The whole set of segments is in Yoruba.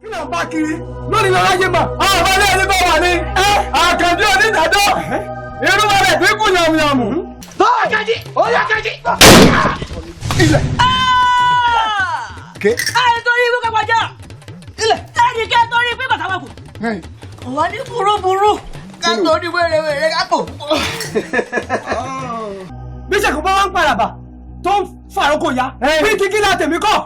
Kí ló ń bá kiri lórí lọ́láyé mà? Àwọn ọmọ ilé ẹni bá wà ní. Àkàndé onídàájọ́ irú wọn rẹ̀ dínkù yàmùyàmù. Àkànjí! Àkànjí! Ilẹ̀. Ké. Ẹ torí ikú kápájà. Ilẹ̀. Ẹnì kẹ́ torí pé bàtà wà kù. Ọ̀wá ní burúburú ká torí wérewère kápò. Bí sẹ̀kú bá wá ń paraba tó ń fàrókò ya bí kíkí la tèmi kọ́.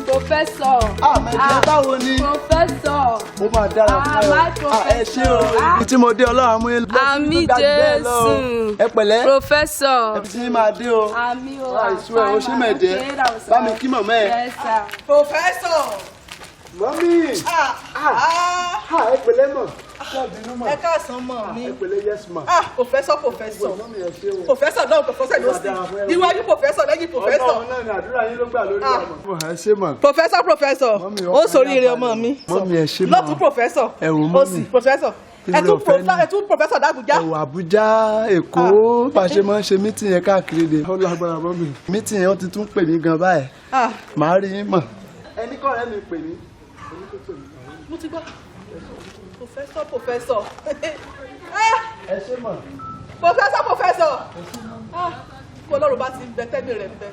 Professor. Àmẹ̀jẹ̀, báwo ni? Professor. Ó máa dára fún Ah, ẹ. my Ah, ẹ ṣé o. professor. Ibi tí mo dé, Ọlọ́run mú yín lọ sí Àmín. ibi tó ga jù bẹ́ẹ̀ lọ o. Jésù. Ẹ pẹ̀lẹ́. Professor. Ẹbí tí yín máa dé o. Àmín o. Àìsú ẹ o, ṣé mẹ̀jẹ̀? Bá mi kí màmá ẹ. Yes, sir. Professor. Mọ́mí. Ah, ah, Ẹ pẹ̀lẹ́ mọ̀. Ṣé àbínú mọ̀? Ẹ káàsán mọ̀ mi. Ẹ pẹ̀lẹ́, yes ma. Ah, professor, professor. Mọ́mí, ẹ ṣé o. Professor náà, professor ló sì. Iwájú professor, lẹ́yìn professor. Ọlọ́run náà ni, àdúrà yín ló gbà lórí Ah. ọmọ. Ẹ ṣé mọ̀. Professor, professor. Mọ́mí, Ó ọkàn sórí yín ire á ọmọ balẹ̀. mi. Mọ́mí, ẹ ṣé mọ̀. Lọ́tún professor. Ẹ wò, mọ́mí. Òsì professor. Ire Ẹ tún ọ̀fẹ́ ni. ẹ tún professor d'Abuja. Ẹ̀wọ̀ Àbújá, Èkó, bá a ṣe máa ń ṣe meeting yẹn káàkiri de. Ó lágbára, mọ́mí. Meeting yẹn, ó ti tún pè mí gan báyìí. Ah. Màá rí yín mọ̀. Ẹni kọ́ ọ̀rẹ́ mi pè mí. Mo ti gbọ́. Professor, professor. Ah, Ẹ ṣé mọ̀. professor, professor. Ah, kí Ọlọ́run bá ti ń bẹ tẹ́mi rẹ̀ ń bẹ.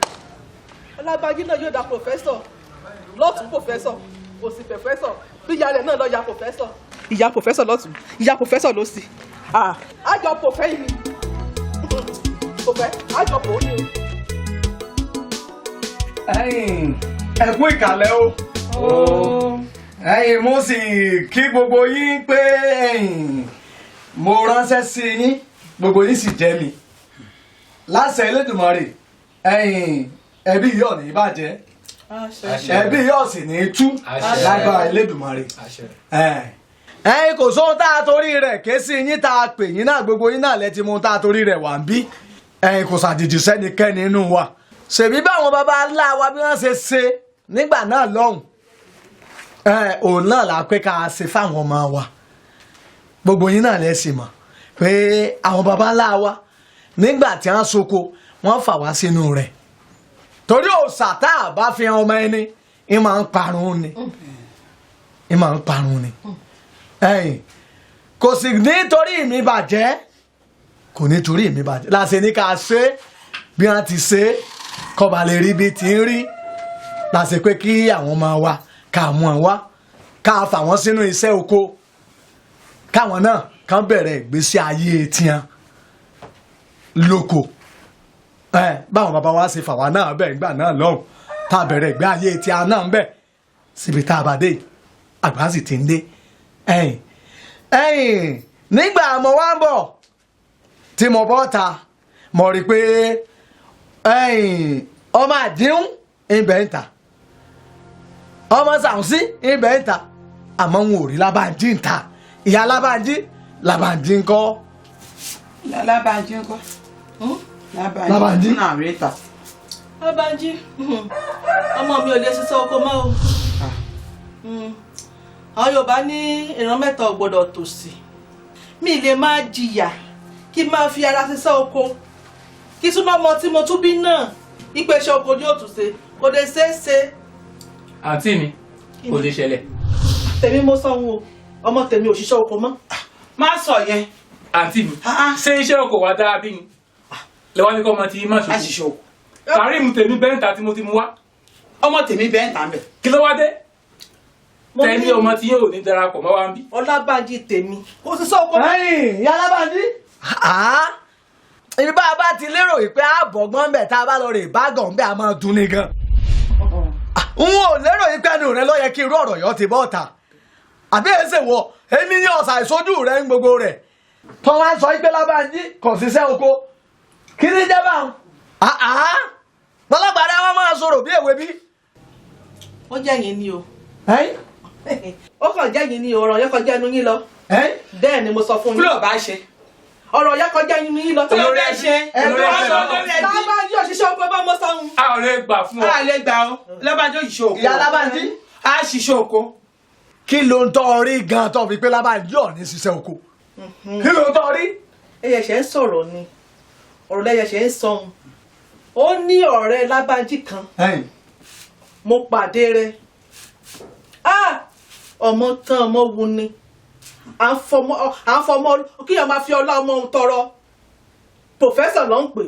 Ọlábàájí náà yóò da professor. Lọ́tún professor, òsì professor. Bí ìyá rẹ̀ náà lọ ya professor. Ìyá professor lọ́tún, ìyá professor lósì. Ah, àjọ pòfẹ́ yìí. Pòfẹ́, àjọ pò ní o. Ẹ̀yin, ẹ kú ìkàlẹ̀ o. Ẹ̀yin, mo sì kí gbogbo yín pé ẹ̀yin mo ránṣẹ́ sí yín, gbogbo yín sì jẹ́ mi láṣẹ Elédùmarè. Ẹ̀yin, ẹbí yóò ní bàjẹ́, ẹbí yóò sì ní tú lágbára Elédùmarè. Ẹ̀yin, kò sóhun tá a torí rẹ̀ ké sí yín, tá a pè yín náà, gbogbo yín náà lẹ ti mú ohun tá a torí rẹ̀ wà ń bí. Ẹ̀yin, kò ṣàjèjì sẹ́nikẹ́ni nínú wa. Ṣèbí báwọn baba ńlá wa bí wọ́n ṣe ṣe nígbà náà lọ́hùn, òun náà là pé ká ṣe fáwọn ọmọ wa. Gbogbo yín náà lẹ sì mọ̀ pé àwọn baba ńlá wa, nígbà tí wọ́n soko, wọ́n fà wá sínú rẹ̀, torí òòṣà tá a bá fi hàn ọmọ ẹni, ẹ máa ń parun ni, ẹ máa ń parun ni. Ẹ̀yin, kò sì nítorí mi bàjẹ́, kò nítorí mi bàjẹ́ láṣẹ ní ká ṣe bí wọ́n ti ṣe kọba lè rí bí ti ń rí, láṣẹ pé kí àwọn ọmọ wa, ká mú wọn wá, ká fà wọ́n sínú iṣẹ́ oko, káwọn náà kàn bẹ̀rẹ̀ ìgbésí ayé tiwọn lóko. Ẹ báwọn bàbá wa ṣe fà wá náà bẹ́ẹ̀ nígbà náà lọ́hùn, tá a bẹ̀rẹ̀ ìgbé ayé tiwọn náà ń bẹ̀ síbi tá a bá dé, àgbà sì ti ń dé. Ẹ̀yìn, ẹ̀yìn, nígbà mo wá ń bọ̀ tí mo bọ́ ta, mo rí i pé ẹ̀yìn ọmọ àdéhùn ibẹ̀ ń ta, ọmọ Sàùnsí ibẹ̀ ń ta, àmọ́ n ò rí Lábànjí ń ta. Ìyá Lábànjí, Lábànjí ń kọ́? Lábànjí ń kọ́? Lábànjí. Náà rí ta. Lábànjí, ọmọ mi ò lè ṣiṣẹ́ oko mọ́ o. Àwọn Yorùbá ní ìran mẹ́ta ò gbọ́dọ̀ tòṣì. Mi lè máa jìyà kí n máa fi ara ṣiṣẹ́ oko, kí súnmọ́ ọmọ tí mo tún bí náà ìpèsè oko ní òtúnṣe. Kò lè ṣeé ṣe. Àǹtí mi, kò lè ṣẹlẹ̀. Tèmi mo sọ ohun o, ọmọ tèmi ò ṣiṣẹ́ oko mọ́. Má sọ yẹn. Àǹtí mi, ṣé iṣẹ́ oko wa dáa bí ni? Lẹ́wọ́n ní kọ́ ọmọ tí má ṣoṣo. Oko. Karim tèmi bẹ́ńtà tí mo ti mú wá. Ọmọ tèmi bẹ́ńtà ń bẹ̀. Kí ló wá dé? Tẹ̀mí ọmọ tí yóò ní darapọ̀ mọ́ wa ń bí. Ọlábànjí tèmi kò sí sọ́kọ́. Ẹ̀yin ìyá Ọlábànjí. Ibi bá a bá ti lérò wípé àbọ̀gbọ́n bẹ̀ tá a bá lọ rè bágàn bẹ́ẹ̀ a máa dun ni gan. N ò lérò wípé ẹnu rẹ ló yẹ kí irú ọ̀rọ̀ yọ ti bọ́ ta. Àbí èsè wọ, èmi ní ọ̀sà ìsojú rẹ ń gbogbo rẹ̀. Tọ́ wá sọ wípé Lábànjí kò ṣiṣẹ́ oko. Kí ni jẹ́ báwọn? Bọ́lọ́gbàdá wọn máa sọ̀rọ̀ bí èwe bí. Ó jẹ́ yín ni o. Ó kàn jẹ́ yín ni o, ọ̀rọ̀ yẹn kọjá ẹnu yín lọ. Bẹ́ẹ̀ ni mo sọ fún yín. Kí ló bá ṣe? Ọ̀rọ̀ yẹn kọjá ẹnu yín lọ. Kí ló bá ṣe? Lábànjí òṣìṣẹ́ oko bá mọ́ sáhun. A ò lè gbà fún ọ. A lè gbà ọ. Lábànjí òṣìṣẹ́ oko. Ìyá Lábànjí. A ṣiṣẹ́ oko. Kí ló ń tọ́ rí gan-an tó fi pé Lábànjí ò ní ṣiṣẹ́ oko? Kí ló ń tọ́ rí? Ẹyẹ ṣe ń sọ̀rọ̀ ni, ọ̀rọ̀ lẹ́yẹ ṣe ń sọ̀hún. Ó ní ọ̀rẹ́ Lábànjí kan. Mo pàdé rẹ̀. Ọmọ tán ọmọ wu ni. À ń fọmọ kí ọmọ fi ọlá ọmọ òun tọrọ. Pòfẹ́sọ̀ ló ń pè.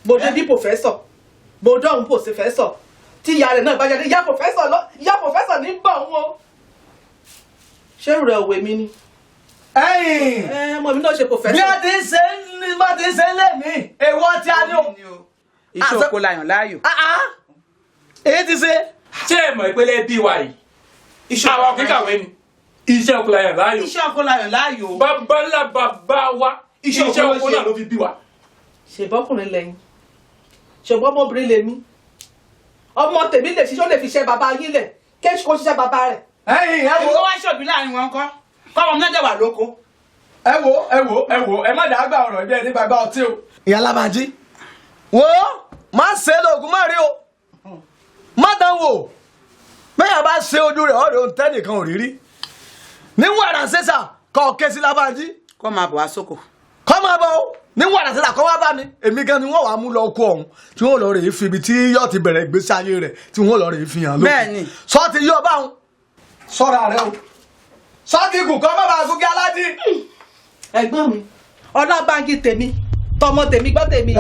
Mo dé bí pòfẹ́sọ̀. Mo dọ̀hún pòfẹ́sọ̀. Tí ìyá rẹ̀ náà bá jáde, ìyá pòfẹ́sọ̀ lọ, ìyá pòfẹ́sọ̀ ní bọ̀ òun o. Ṣé irú rẹ̀ òwe mi ni? Ẹ̀yin. Ọmọ mi náà ṣe pòfẹ́sọ̀. Bí a ti ń ṣe bá ti ń ṣe lẹ́mìí, èèwọ̀ tí a ní o. Iṣẹ́ oko la yàn láàyò. Èyí ti ṣe. Ṣé ẹ mọ̀ ìpele bí wa yìí? Àwọn akẹ́kọ̀ọ́ ni. Iṣẹ́ oko la yàn láàyò. Iṣẹ́ oko la yàn láàyò. Bàbá ńlá bàbá wa. Iṣẹ́ oko náà ló fi bí wa. Ṣèbọ́kùnrin lẹ́yìn. Ṣèbọ́ ọmọbìnrin lèmi. Ọmọ tèmi lè ṣiṣẹ́ ó lè fi ṣe bàbá yín lẹ̀. Kéṣù kó ṣiṣẹ́ bàbá rẹ̀. Ẹ̀yin ẹ wo. Èmi wá ṣòbí láàrin wọn kọ́. Kọ́mọ náà dẹ̀ wà lóko. Ẹ wo ẹ wo ẹ wo ẹ má dàá gbà ọ̀rọ̀ ibi ẹni gbàgbá ọtí o. Ìyá Lábànjí. Wo má ṣe lóògùn má rí o. Má dán wò. Bẹ́ẹ̀ bá ṣe ojú rẹ̀ ọ̀rẹ́ òun tẹ́nìkan ò rí rí. Ní wàrà ṣẹ́sà kọ́ ké sí Lábànjí. Kọ́ máa bọ̀ wá sóko. Kọ́ máa bọ̀ o. Ní wàrà ṣẹ́sà kọ́ wá bá mi. Èmi gan ni wọ́n wàá mú lọ oko ọ̀hún tí wọ́n lọ rèé fi ibi tí yóò ti bẹ̀rẹ̀ ìgbésí ayé rẹ̀ tí wọ́n lọ rèé fi hàn lóko. Bẹ́ẹ̀ni. Sọ ti yọ báwọn. Sọ́ra rẹ o. Sọ́ọ̀kì kù kọ́ bàbá àgùnkẹ́ aládì. Ẹ̀gbọ́n mi, Ọlábànjí tèmi, tọmọ tèmi gbọ́ tèmi,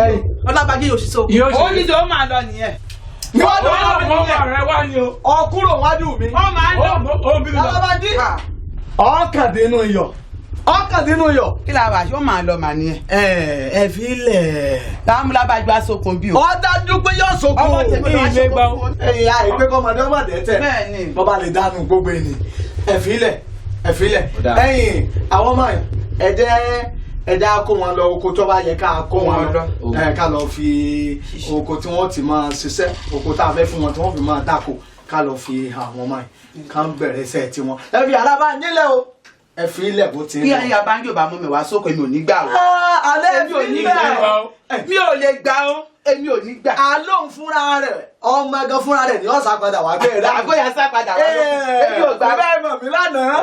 Ọlábànjí yóò ṣiṣẹ́ oko. Ó ní tó máa lọ nìyẹn. Níwájú ọmọ rẹ wá ní o. Ọkúrò wájú mi. Ó máa ń lọ. Ọlábànjí. Ọkàndínú iyọ̀. Ọkàndínú iyọ̀. Kí la wà ṣó máa lọ mà nìyẹn. Ẹ ẹ fi lẹ̀. Táwọn Lábànjí wá sókun bí o. Ó dájú pé yóò sókun. Ọmọ tèmi ló wá sókun. Ẹ̀yin àìpé kọ́mọdé ọmọdé tẹ̀. Bẹ́ẹ̀ni. Bọ́ba lè dánú gbogbo ẹni. Ẹ fi lẹ̀. Ẹ fi lẹ̀. Ẹ̀yin àwọn ọmọ yìí ẹ jẹ́ ẹ já kó wọn lọ oko tó bá yẹ ká kó wọn lọ ẹ ká lọ fi oko tí wọ́n ti máa ṣiṣẹ́ oko tá a fẹ́ fún wọn tí wọ́n fi máa dáko ká lọ fi àwọn ọmọ yìí ká ń bẹ̀rẹ̀ iṣẹ́ tiwọn. Ẹ fi Alábànjí lẹ̀ o ẹ fi ilẹ̀ bó ti ń Bí lọ. ẹ̀yin Abánjí ò bá mú mi wá sóko èmi ò ní gbà o. Alẹ́ Èmi ò ní gbà o. Mi ò lè gbà o. Èmi ò ní gbà. Alóhùn fúnra rẹ̀ ọmọ gan fúnra rẹ̀ ni ọ̀sà padà wá bẹ́ẹ̀ rẹ̀. Àgóyà sá padà wá lóko. Èmi ò gbà o. Bẹ́ẹ̀ mọ̀ mí lánàá.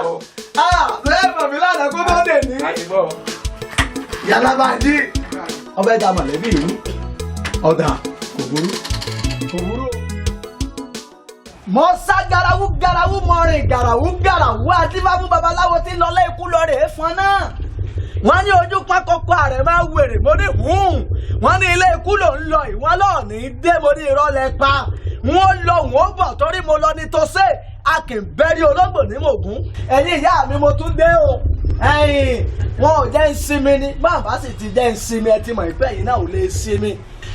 Bẹ́ẹ̀ mọ̀ mí lánàá kó tó dè ní. Ìyá Lábànjí ọbẹ̀ da mọ̀lẹ́bí ìlú ọ̀dà kò burú kò burú. Mo sá garawu garawu mọrin garawu garawu adífáfún babaláwo tí lọ lé ikú lọ rèé fọn náà. Wọ́n ní ojú pákọ́kọ́ ààrẹ máa wèrè mo ní hùn. Wọ́n ní ilé ikú ló ń lọ ìwọ́n lọ́ọ̀ní dé mo ní irọ́ lẹ pa. Wọ́n lọ wọ́n bọ̀ torí mo lọ ní tòsé a kì í bẹ́rí ológbò ní mògún. Ẹ̀yin ìyá mi mo tún dé o. Ẹ̀yin wọn ò jẹ́ ń sinmi ni bàbá sì ti jẹ́ ń sinmi ẹ ti mọ̀ ìpẹ́ yìí náà ò lè sinmi.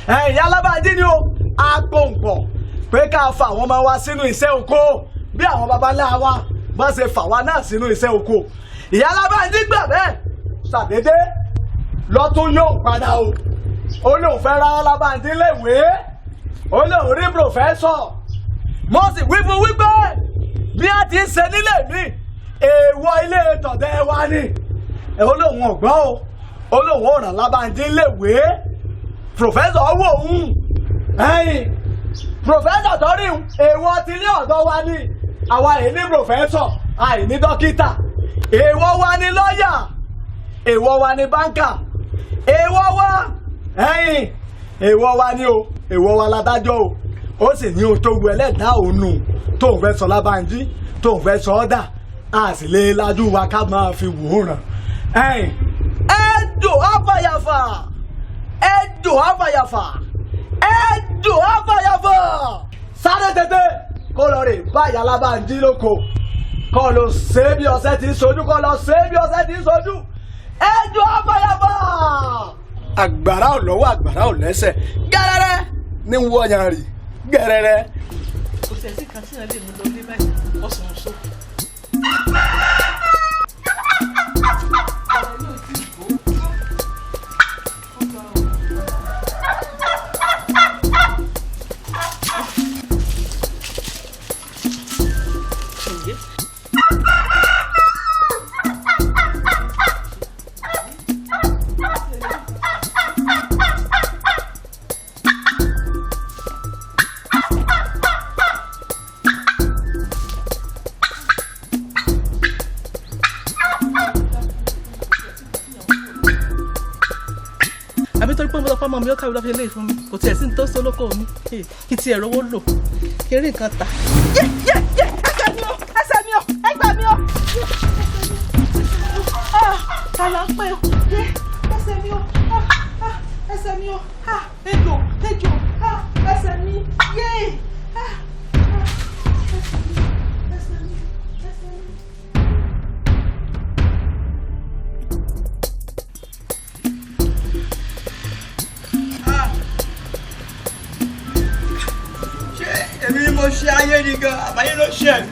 Ẹ̀yin ìyá Lábànjí ni o apòǹpọ̀ pé ká fa àwọn ọmọ wa sínú iṣẹ́ oko bí àwọn baba ńlá wa bá ṣe fà wá náà sínú iṣẹ́ oko. Ìyá Lábànjí gbà bẹ́ẹ̀ ṣàdédé lọ́tún yóò padà o. Ó lóun fẹ́ rán Lábànjí léwé ó lóun rí pòfẹ́sọ̀. Mo sì wí fún wípé bí a ti ń ṣe nílé mi èèwọ̀ ilé tọ̀dẹ̀ wa ni. Ẹ ó lóun ò gbọ́ o ó lóun ò ràn Lábànjí léwé pòfẹ́sọ̀ wò ó ẹ̀yìn pòfẹ́sọ̀ tó rí un èèwọ̀ ti ilé ọ̀dọ́ wa ni àwa yìí ní pòfẹ́sọ̀ àìní dókítà èèwọ̀ wa ni lọ́ọ̀yà èèwọ̀ wa ni báńkà èèwọ̀ wa ẹ̀yìn èèwọ̀ wa ni o èèwọ̀ wa ládájọ́ o Ó sì ní ohun tó wu ẹlẹ́dàá òun nù tóun fẹ́ sọ Lábánjí tóun fẹ́ sọ ọ́ dà, a sì lè lajú wa ká máa fi wò ó ràn. Ẹ̀ẹ́dò àfàyàfà, ẹ̀ẹ́dò àfàyàfà, ẹ̀ẹ́dò àfàyàfà, sáré tètè kó lọ rè báyà Lábánjí lóko, kó lọ ṣe bí ọṣẹ ti ń sojú, kó lọ ṣe bí ọṣẹ ti ń sojú. Ẹ̀ẹ́dò àfàyàfà. Àgbàrá ò lọ́wọ́, àgbàrá ò lẹ́sẹ̀, gẹ́rẹ́rẹ́ ní wọ́ọ̀yàn rì gẹ́rẹ́rẹ́. Kò tẹ̀ sí kan tí yẹn lè mú lọ ní báyìí, ọ̀sán ọ̀ṣọ́. Àbí torí pé mo lọ fọmọ mi ó kàwé lọ́ọ́ fi lé fún mi, kò tiẹ̀ sí ní tó sọ lóko mi kí tiẹ̀ rówó lò kí eré nǹkan ta. Yé yé yé, ẹsẹ̀ mi o, ẹsẹ̀ mi o, ẹgbà mi o. Kàlà ń pè o, yé ẹsẹ̀ mi o, ẹsẹ̀ mi o, ejò ejò, ẹsẹ̀ mi, yé ẹsẹ̀ mi, ẹsẹ̀ mi, ẹsẹ̀ mi. Èmi ni mo ṣe ayé ni gan, àbáyé ló ṣe mí.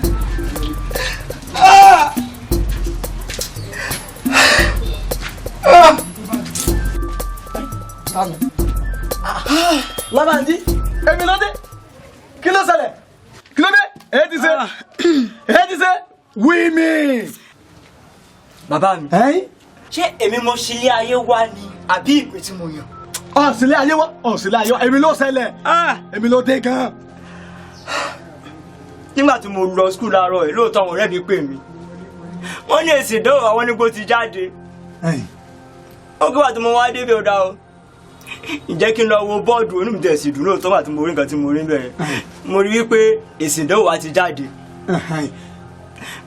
Lábánjí, èmi ló dé, kí ló ṣẹlẹ̀, kí ló dé, èyí ti ṣe, èyí ti ṣe, wí mi. Bàbá mi, ṣé èmi mo ṣe ilé ayé wá ni àbí ìpè tí mo yàn? Ọ̀sìnlẹ̀ ayé wá, ọ̀sìnlẹ̀ ayé wá, èmi ló ṣẹlẹ̀, èmi ló dé gan. Nígbà tí mo lọ skul láàárọ̀ yìí, lóòótọ́ àwọn ọ̀rẹ́ mi pè mí, wọ́n ní èsì ìdánwò àwọn nígbó ti jáde. Ó kí wà tí mo wá débi ọ̀dà o, ǹjẹ́ kí n lọ wo bọ́ọ̀dù onímù tẹ̀ sí dùn lóòótọ́ wà tí mo rí nǹkan tí mo rí bẹ̀rẹ̀, mo rí wípé èsì ìdánwò wa ti jáde.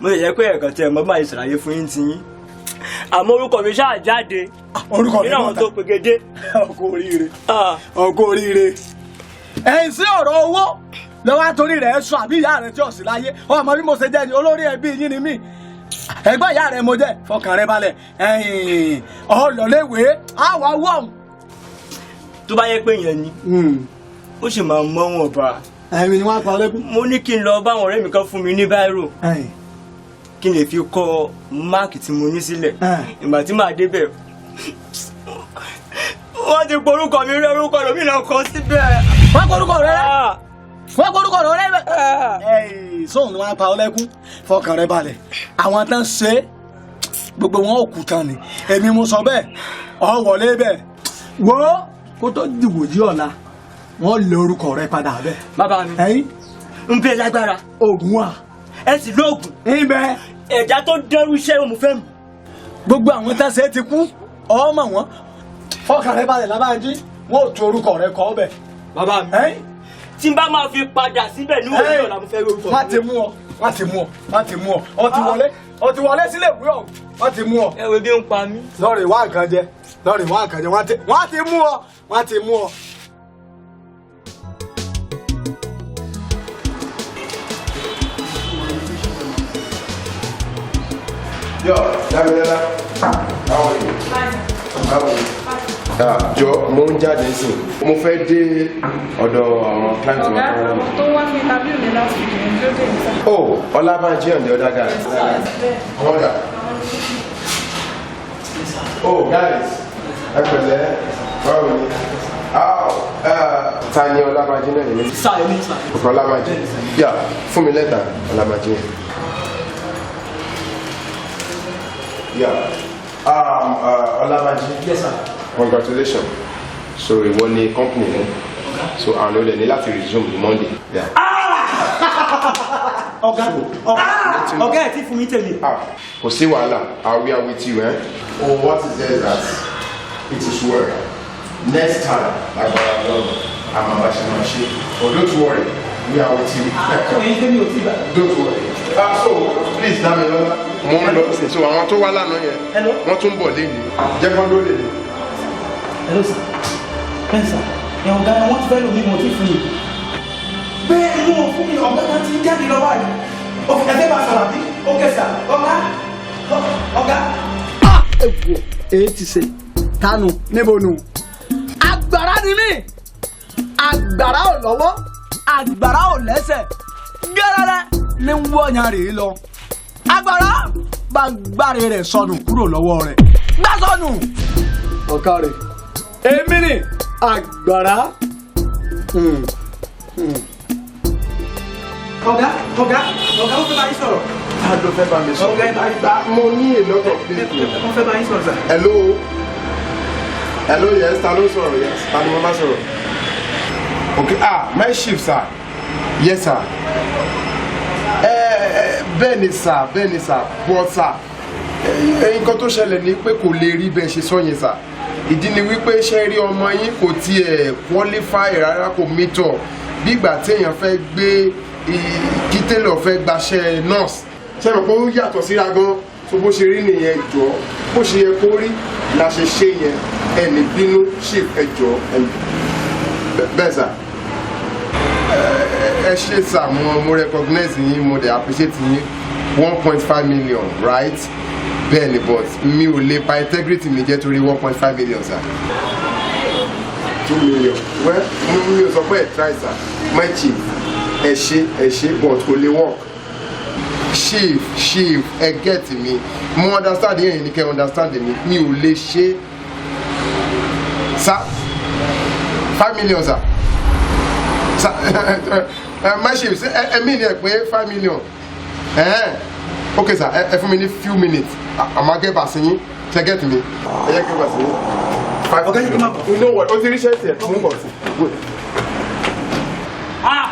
Mo sì jẹ́ pé ẹ̀kan tẹ̀ mọ́ bá ṣàlàyé fún yín ti yín, àmọ́ orúkọ mi ṣáà jáde orúkọ mi nínú àwọn tó pegedé. Ọkọ oríire, ọkọ oríire. Ẹ̀yìn sí ọ̀rọ̀ owó lọ́wọ́ àtòrí rẹ̀ sọ àbí ìyá rẹ̀ tí ò sí láyé, ọmọ bí mo ṣe jẹ́ ni olórí ẹbí yín ni mí, ẹ̀gbọ́n ìyá rẹ̀ mo jẹ́, fọkàn rẹ balẹ̀, ẹ̀yìn ọlọ́léwé àwa wọ̀n. Tó bá yẹ pé yẹn ni ó sì máa mọ wọn bá. Ẹ̀mí ni wọ́n á pa ọlẹ́kùn. Mo ní kí n lọ báwọn ọ̀rẹ́ mi kan fún mi ní báírò kí n lè fi kọ máàkì tí mo ní sílẹ̀. Ìgbà tí màá débẹ̀, wọ́n ti porúkọ mi rẹ́, orúkọ lómìnira kọ síbẹ̀. Wọ́n porúkọ rẹ rẹ́, wọ́n porúkọ rẹ rẹ́. Sóun ni wọ́n á pa ọlẹ́kùn, fọkàn rẹ balẹ̀, àwọn tán ṣe gbogbo wọn ò kú tán ni, èmi mo sọ bẹ́ẹ̀, ọ wọlé bẹ́ẹ̀ wo kó tó dìbò yí ọ̀la wọ́n lé orúkọ rẹ padà bẹ́ẹ̀. Bàbá mi, ń bẹ lágbára. Oògùn wà. Ẹ sì lóògùn. Ń bẹ. Ẹ̀dá tó dẹ́rù iṣẹ́ òun fẹ́ mu. Gbogbo àwọn tán ṣe ti kú, ọmọ wọn, fọkàn rẹ balẹ̀ Lábánjí, wọn ò tu orúkọ rẹ kọ ọbẹ̀. Bàbá mi, tí n bá máa fi padà síbẹ̀ ní òwúrọ̀ ọ̀la mo fẹ́ rí orúkọ mi. Má ti mú ọ, má ti mú ọ, má ti mú ọ, ọ ti wọlé, ọ ti wọlé sílé ìwé ọ̀hún, wọ́n ti mú ọ. Ẹ wo bí ń pa mí. Lọ́ọ̀rì wá nǹkan jẹ, lọ́ọ̀rì wá nǹkan jẹ, wọ́n ti mú ọ, wọ́n ti mú ọ. Yo, Damilola, how are you? How are you? Jọ, mo ń jáde sí. Mo fẹ́ dé ọ̀dọ̀ àwọn client wa. Ọ̀gá, àwọn tó wá fún interview ní last week ní ló dé níta. Oh, Ọlábánjí and the other guy. Àwọn ọ̀dà. Oh, guys, ẹ pẹ̀lẹ́, báwo ni? Ta ni Ọlábánjí náà yẹn? Sá èmi sá. Ọkọ̀ Ọlábánjí. Yà, fún mi lẹ́tà Ọlábánjí yẹn. Yeah. Ọlábánjí. Yes, sir. Congratulations. So ìwọ ni company rẹ. So àwọn olè ní láti resume ní Monday. Yeah. Ọ̀gá, ọ̀gá ẹ̀ tí fún mi tèmi. Kò sí wàhálà, we are with you. Eh? Oh, what is there is that it is well. Next time, agbára lọ́rùn, Àmọ́ bá ṣe máa ṣe. But don't worry, we are with you. Don't worry. Ah, so please Damilola, mo ń lọ sí. So àwọn tó wá lánàá yẹn, wọ́n tún bọ̀ lénìí. Jẹ́ kán ló lè ní. Hello sir. Bẹ́ẹ̀ sir, ẹ̀ ọ̀gá ẹ̀ wọ́n ti fẹ́ lò mí mo ti fún yìí. Bẹ́ẹ̀ ni wọ́n fún mi, ọ̀gá kan ti jáde lọ báyìí. Ẹ fẹ́ máa sọ̀rọ̀ àbí? Okay sir, ọ̀gá, ọ̀gá. Ẹ wò, èyí ti ṣe tánu níbo nu. Àgbàrá ni mí, àgbàrá ò lọ́wọ́, àgbàrá ò lẹ́sẹ̀, gẹ́rẹ́rẹ́ ní ń wọ̀nyàn rèé lọ. Àgbàrá bá ń gbáre rẹ̀ sọnù kúrò lọ́wọ́ rẹ̀. Gbá sọnù. Ọ̀ka rẹ̀ èmi ni àgbàrá. Ọ̀gá, ọ̀gá, ọ̀gá, ó fẹ́ bá yín sọ̀rọ̀. Ta ló fẹ́ bá mi sọ̀rọ̀? Ọ̀gá, ẹ bá gbà. Mo ní a lot of people. Wọ́n fẹ́ bá yín sọ̀rọ̀ sir. Hello. Hello, yes, ta ló sọ̀rọ̀? Yes, ta ni mo bá sọ̀rọ̀? Okay, ah, my chief sir. Yes sir. Bẹ́ẹ̀ ni sir, bẹ́ẹ̀ ni sir, but sir, nǹkan tó ṣẹlẹ̀ ni pé kò lè rí bẹ́ẹ̀ ṣe sọ yẹn sir. Ìdí ni wípé ṣe rí ọmọ yín kò tiẹ̀ qualify rárá, kò meet up. Bí ìgbà téèyàn fẹ́ gbé kí tailor fẹ́ gbaṣẹ́ nurse, ṣe mọ̀ pé ó yàtọ̀ síra gan. So bó ṣe rí nìyẹn, jọ bó ṣe yẹ kó rí la ṣe ṣe yẹn. Ẹnì bínú chief, ẹ jọ bẹ́ẹ̀ sà. Ẹ ṣe sà, mo recognize yín, mo dẹ̀ appreciate yín. 1.5 million, right? Bẹ́ẹ̀ ni, but mi ò lè pa integrity mi jẹ́ torí 1.5 million sir. 2 million, well, mi ò sọ pé ẹ try sir. My chief, ẹ ṣe, ẹ ṣe, but kò lè work. Chief, chief, ẹ get mi, mo understand yẹn ni, kẹ́ understand mi, mi ò lè ṣe sir. 5 million sir. Sir, my chief, ẹ mi ni ẹ pé 5 million. Ok sir, ẹ fún mi ní few minutes, àmọ́ gẹ́ bá sí yín. Ṣe get mi? Ẹ jẹ́ kí n bá sí yín. 5 million. You know what, o ti rí ṣẹ́ẹ̀tì ẹ̀ mú bọ̀ sí. Good. Ah!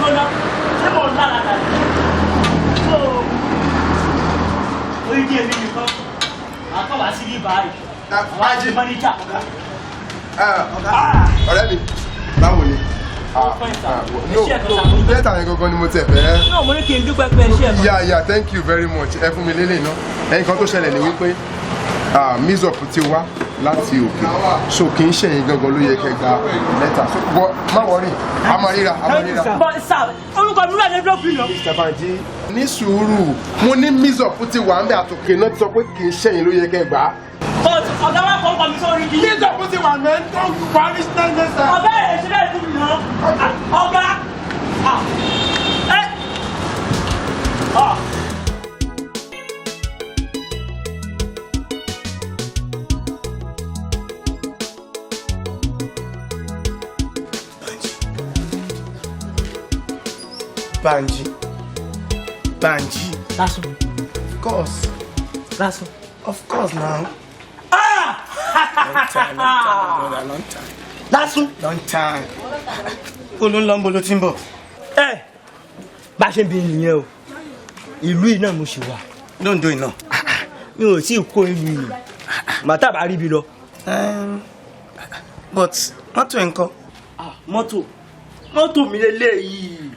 Lọ́nà, ṣé mo ń lára tàbí? So, orí díẹ̀ mi nìkan, àkọ́wà sí ní báyìí. Àwọn àti mọ́níjà. Ọ̀rẹ́ mi, báwo ni? No, lẹ́tà yẹn gangan ni mo tẹ̀ fẹ́. Náà mo ní kí n dúpẹ́ pé iṣẹ́ ẹ̀kọ́. Yeah, thank you very much. Ẹ fún mi lélẹ̀ iná. Ẹyin kan tó ṣẹlẹ̀ ni wípé mix up ti wá láti òkè, so kì í ṣẹ̀yìn gangan ló yẹ kẹ́ gba lẹ́tà, so bọ́ má worry, a máa ríra, a máa ríra. But sir, orúkọ mi wà ní envelope lọ. Mr. Banji, ní sùúrù, mo ní mix up ti wà ń bẹ àtòkè náà, ti sọ pé kì í ṣẹ̀yìn ló yẹ kẹ́ gbà á. But ọ̀gá wa kọ́ ọkọ mi sórí kí. Mix up ti wà mẹ́ tó parí sẹ́ńdẹ̀sẹ̀. Ọ̀gá ẹ̀ ṣe bẹ́ẹ̀ fún mi náà. Ọ̀gá. Ẹ. Banji. Banji. Lásán. Of course. Lásán. Of course now. Ah! Long time, long time, brother, long time. Lásán. Long time. Ó ló ń lọ, ń bo ló ti ń bọ̀. Ẹ bá ṣe ń bi nìyẹn o, ìlú yìí náà mo ṣì wà. Lóńdó iná. Mi ò tí ì kó ìlú yìí, màtá bá rí ibi lọ. But mọ́tò ẹ̀ ń kọ́. Mọ́tò, mọ́tò mi lélẹ́yìí.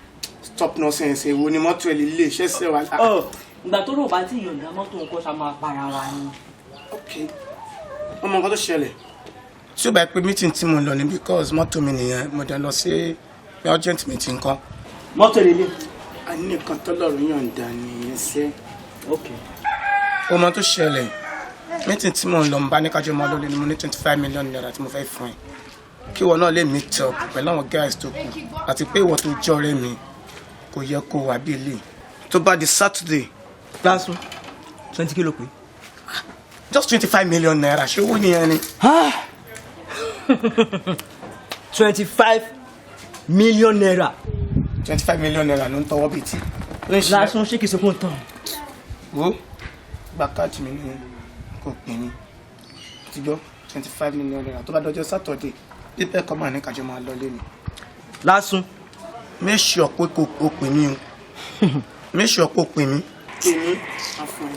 Stop nonsense, èwo ni mọ́tò ẹ̀ lè ṣẹ́ṣẹ́ wa. Ọ ìgbà tó rò bá tí yọ̀ǹda mọ́tò nǹkan ṣá máa para wa ni. Ok, ọmọ nǹkan tó ṣẹlẹ̀, tí ó bá pé meeting tí mo lọ ní, because mọ́tò mi nìyẹn, mo dẹ̀ lọ sí urgent meeting kan. Mọ́tò lélẹ̀. A ní nǹkan tọ́lọ́run yọ̀ǹda nìyẹn ṣe. Ok. Ọmọ tó ṣẹlẹ̀, meeting tí mo lọ, ń bá ní kájọ máa lọlé ni, mo ní ₦25 million tí mo fẹ́ fún ẹ, kí ìwọ náà lè meet up pẹ̀lú àwọn guys tó kù, àti pé ìwọ tó jọ́rẹ́ mi, kò yẹ kó wà bí ilé tó bá di Saturday. Lásán, 20 kilo pé. Just ₦25 million, ṣé owó nìyẹn ni. ₦25 million. ₦25 million ló ń tọwọ́ bíi tí. Lásán, ṣé kìí ṣe kó ń tàn. Wo, gba káàdì mi ní kò pè mí, ti gbọ́? ₦25 million, tó bá dọjọ́ Saturday, bí bẹ́ẹ̀ kọ́, máa ní kájọ máa lọ lé mi. Lásán. Make sure pé kò o pè mí o, make sure pé o pè mí. Pè mí, á fún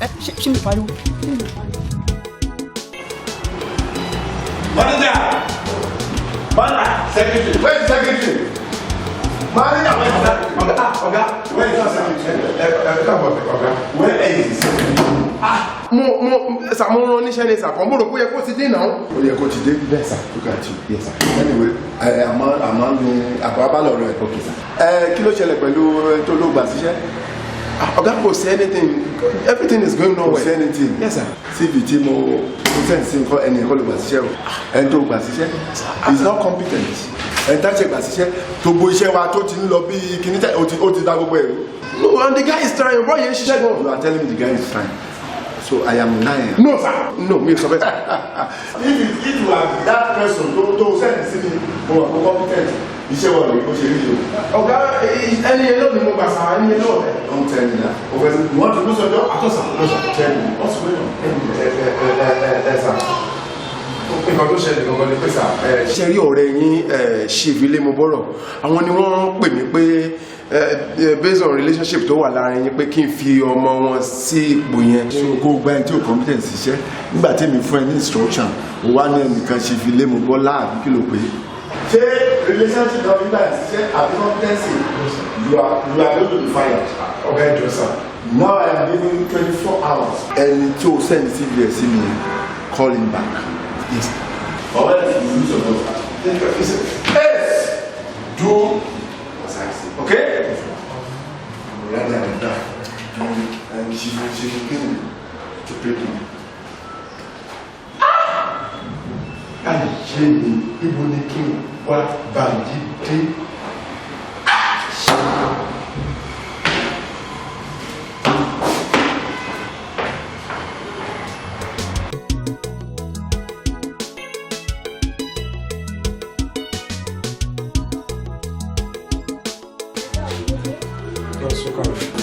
ẹ. Ṣé mi pariwo? Manager! Manager! Secretary! Where is secretary? Manager, where is that? Oga, Oga, where is the secretary? Oga, where is the secretary? Ah, mo sà mo rán níṣẹ́ ní sà kan, mo rò pé ó yẹ kó ti dé náà. Ó yẹ kó ti dé. Bẹ́ẹ̀ sà. Look at you. Yes sir. Anyway, àmọ́ àmọ́ ni àbọ̀ abálọ̀ rẹ̀. Okay sir. Ẹ kí ló ṣẹlẹ̀ pẹ̀lú tó ló gbà síṣẹ́? Oga, kò sí anything, everything is going on well. Kò sí anything. Yes sir. CV tí mo send sí nǹkan ẹni ẹ̀kọ́ ló gbà síṣẹ́ o. Ẹni tó gbà síṣẹ́ is not competent. Ẹni tá ṣe gbà síṣẹ́ tó bo iṣẹ́ wa tó ti ń lọ bí kíní tẹ̀ ó ti dá gbogbo ẹ̀rú. No, and the guy is trying, boy yẹn ṣiṣẹ́ gan. You are telling me the guy is trying. So I am lying. No sir, no, mi ò sọ bẹ́ẹ̀ sir. If you are that person tó send sí mi, mo wà kó competent. Iṣẹ́ wa rèé bó ṣe rí o. Ọ̀gá, ẹni yẹn náà ni mo gbà sá, ẹni yẹn náà. Don't tell me that. O fẹ́ you want to lose your job? Àtọ́ sà, no sir. Tell me, what's going on? Ẹ sà, nǹkan tó ṣẹlẹ̀ gangan ni pé sà, ṣe rí ọ̀rẹ́ yín ṣèfilé mo bọ́rọ̀, àwọn ni wọ́n pè mí pé based on relationship tó wà láàrin yín pé kí n fi ọmọ wọn sí ipò yẹn. So kó gba ẹni tí ò competent ṣiṣẹ́ nígbà tí èmi fún ẹ ní instruction, o wá ní ẹnìkan ṣe fi lé mo bọ́ láàbí kí ló pé. Ṣé relationship náà fi gbà ṣiṣẹ́ àbí competency? You are going to be fired. Ọ̀gá ìjọ sà. Now I am giving you 24 hours. Ẹni tí o send CV ẹ̀ sí mi yẹn, call him back. Yes. Or else you lose your job. Yes! Do as I say. Okay? Rather than that, and she will kill me to break him. Ayé mi, ibo ni kí n wá bàyí dé?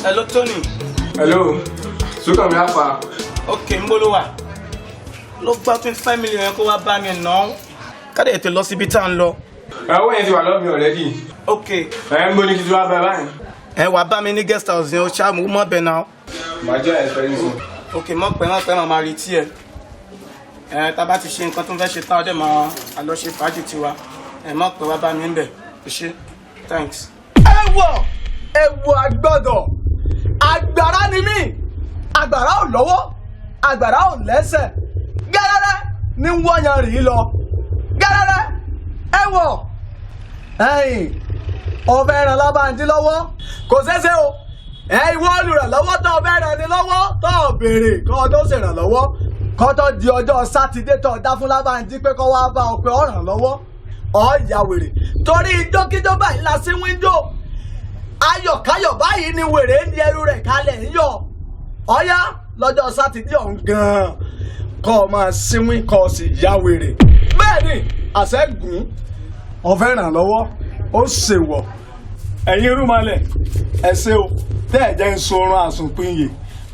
Hello Tony. Hello, Súnkànmí àfà. Ok, ń bó ló wà? Ló gba 25 million yẹn kó wá bá mi nà án. Ká dẹ̀ tètè lọ síbi tá à ń lọ. Owó yẹn ti wà lọ́wọ́ mi already. Ok. Ẹ ń bó ní kí tí wàá bá báyìí. Ẹ wàá bá mi ní guest house yẹn, o ṣáà mú mọ́ bẹ̀ náà. Màá jẹ́ ẹ̀ fẹ́ nísìn. Ok, mọ̀ pẹ́ mọ̀ pẹ́ màá retí ẹ. Ẹ tá a bá ti ṣe nǹkan tó ń fẹ́ ṣe tán, ọdẹ máa lọ ṣe fàájì tiwa. Ẹ mọ̀ pẹ́ wá bá mi ń bẹ̀. O ṣé, thanks. Ẹ wọ̀ ewu agbọ́dọ̀ agbára ni mí, agbára ò lọ́wọ́, agbára ò lẹ́sẹ̀, gẹ́rẹ́rẹ́ ní wọ́nyàn rí lọ, gẹ́rẹ́rẹ́ ẹ wọ̀ ẹ̀yìn ọbẹ̀ ràn Lábànjí lọ́wọ́ kò ṣeéṣe o. Ẹ ìwọ olùrànlọ́wọ́ tó ọbẹ̀ ràn ní lọ́wọ́ tó béèrè kó o tó ṣèrànlọ́wọ́ kó tó di ọjọ́ sátidé tó dá fún Lábànjí pé kó wá bá ọ pé ọ ràn lọ́wọ́ ọ yà wèrè torí ijókíjó báyìí la sí wíńdò ayọ̀káyọ̀ báyìí ni wèrè ń yẹru rẹ̀ kalẹ̀ ń yọ ọ̀yá lọ́jọ́ sátidé ọ̀hún gan-an kọ́ ọ máa sinwín kọ́ ọ sì ya wèrè bẹ́ẹ̀ ni àṣẹ́gun ọ̀fẹ́ ràn lọ́wọ́ ó ṣèwọ̀ ẹ̀yin irúnmọlẹ̀ ẹ ṣé o tẹ́ ẹ̀ jẹ́ ń sorun àsùnpìnyè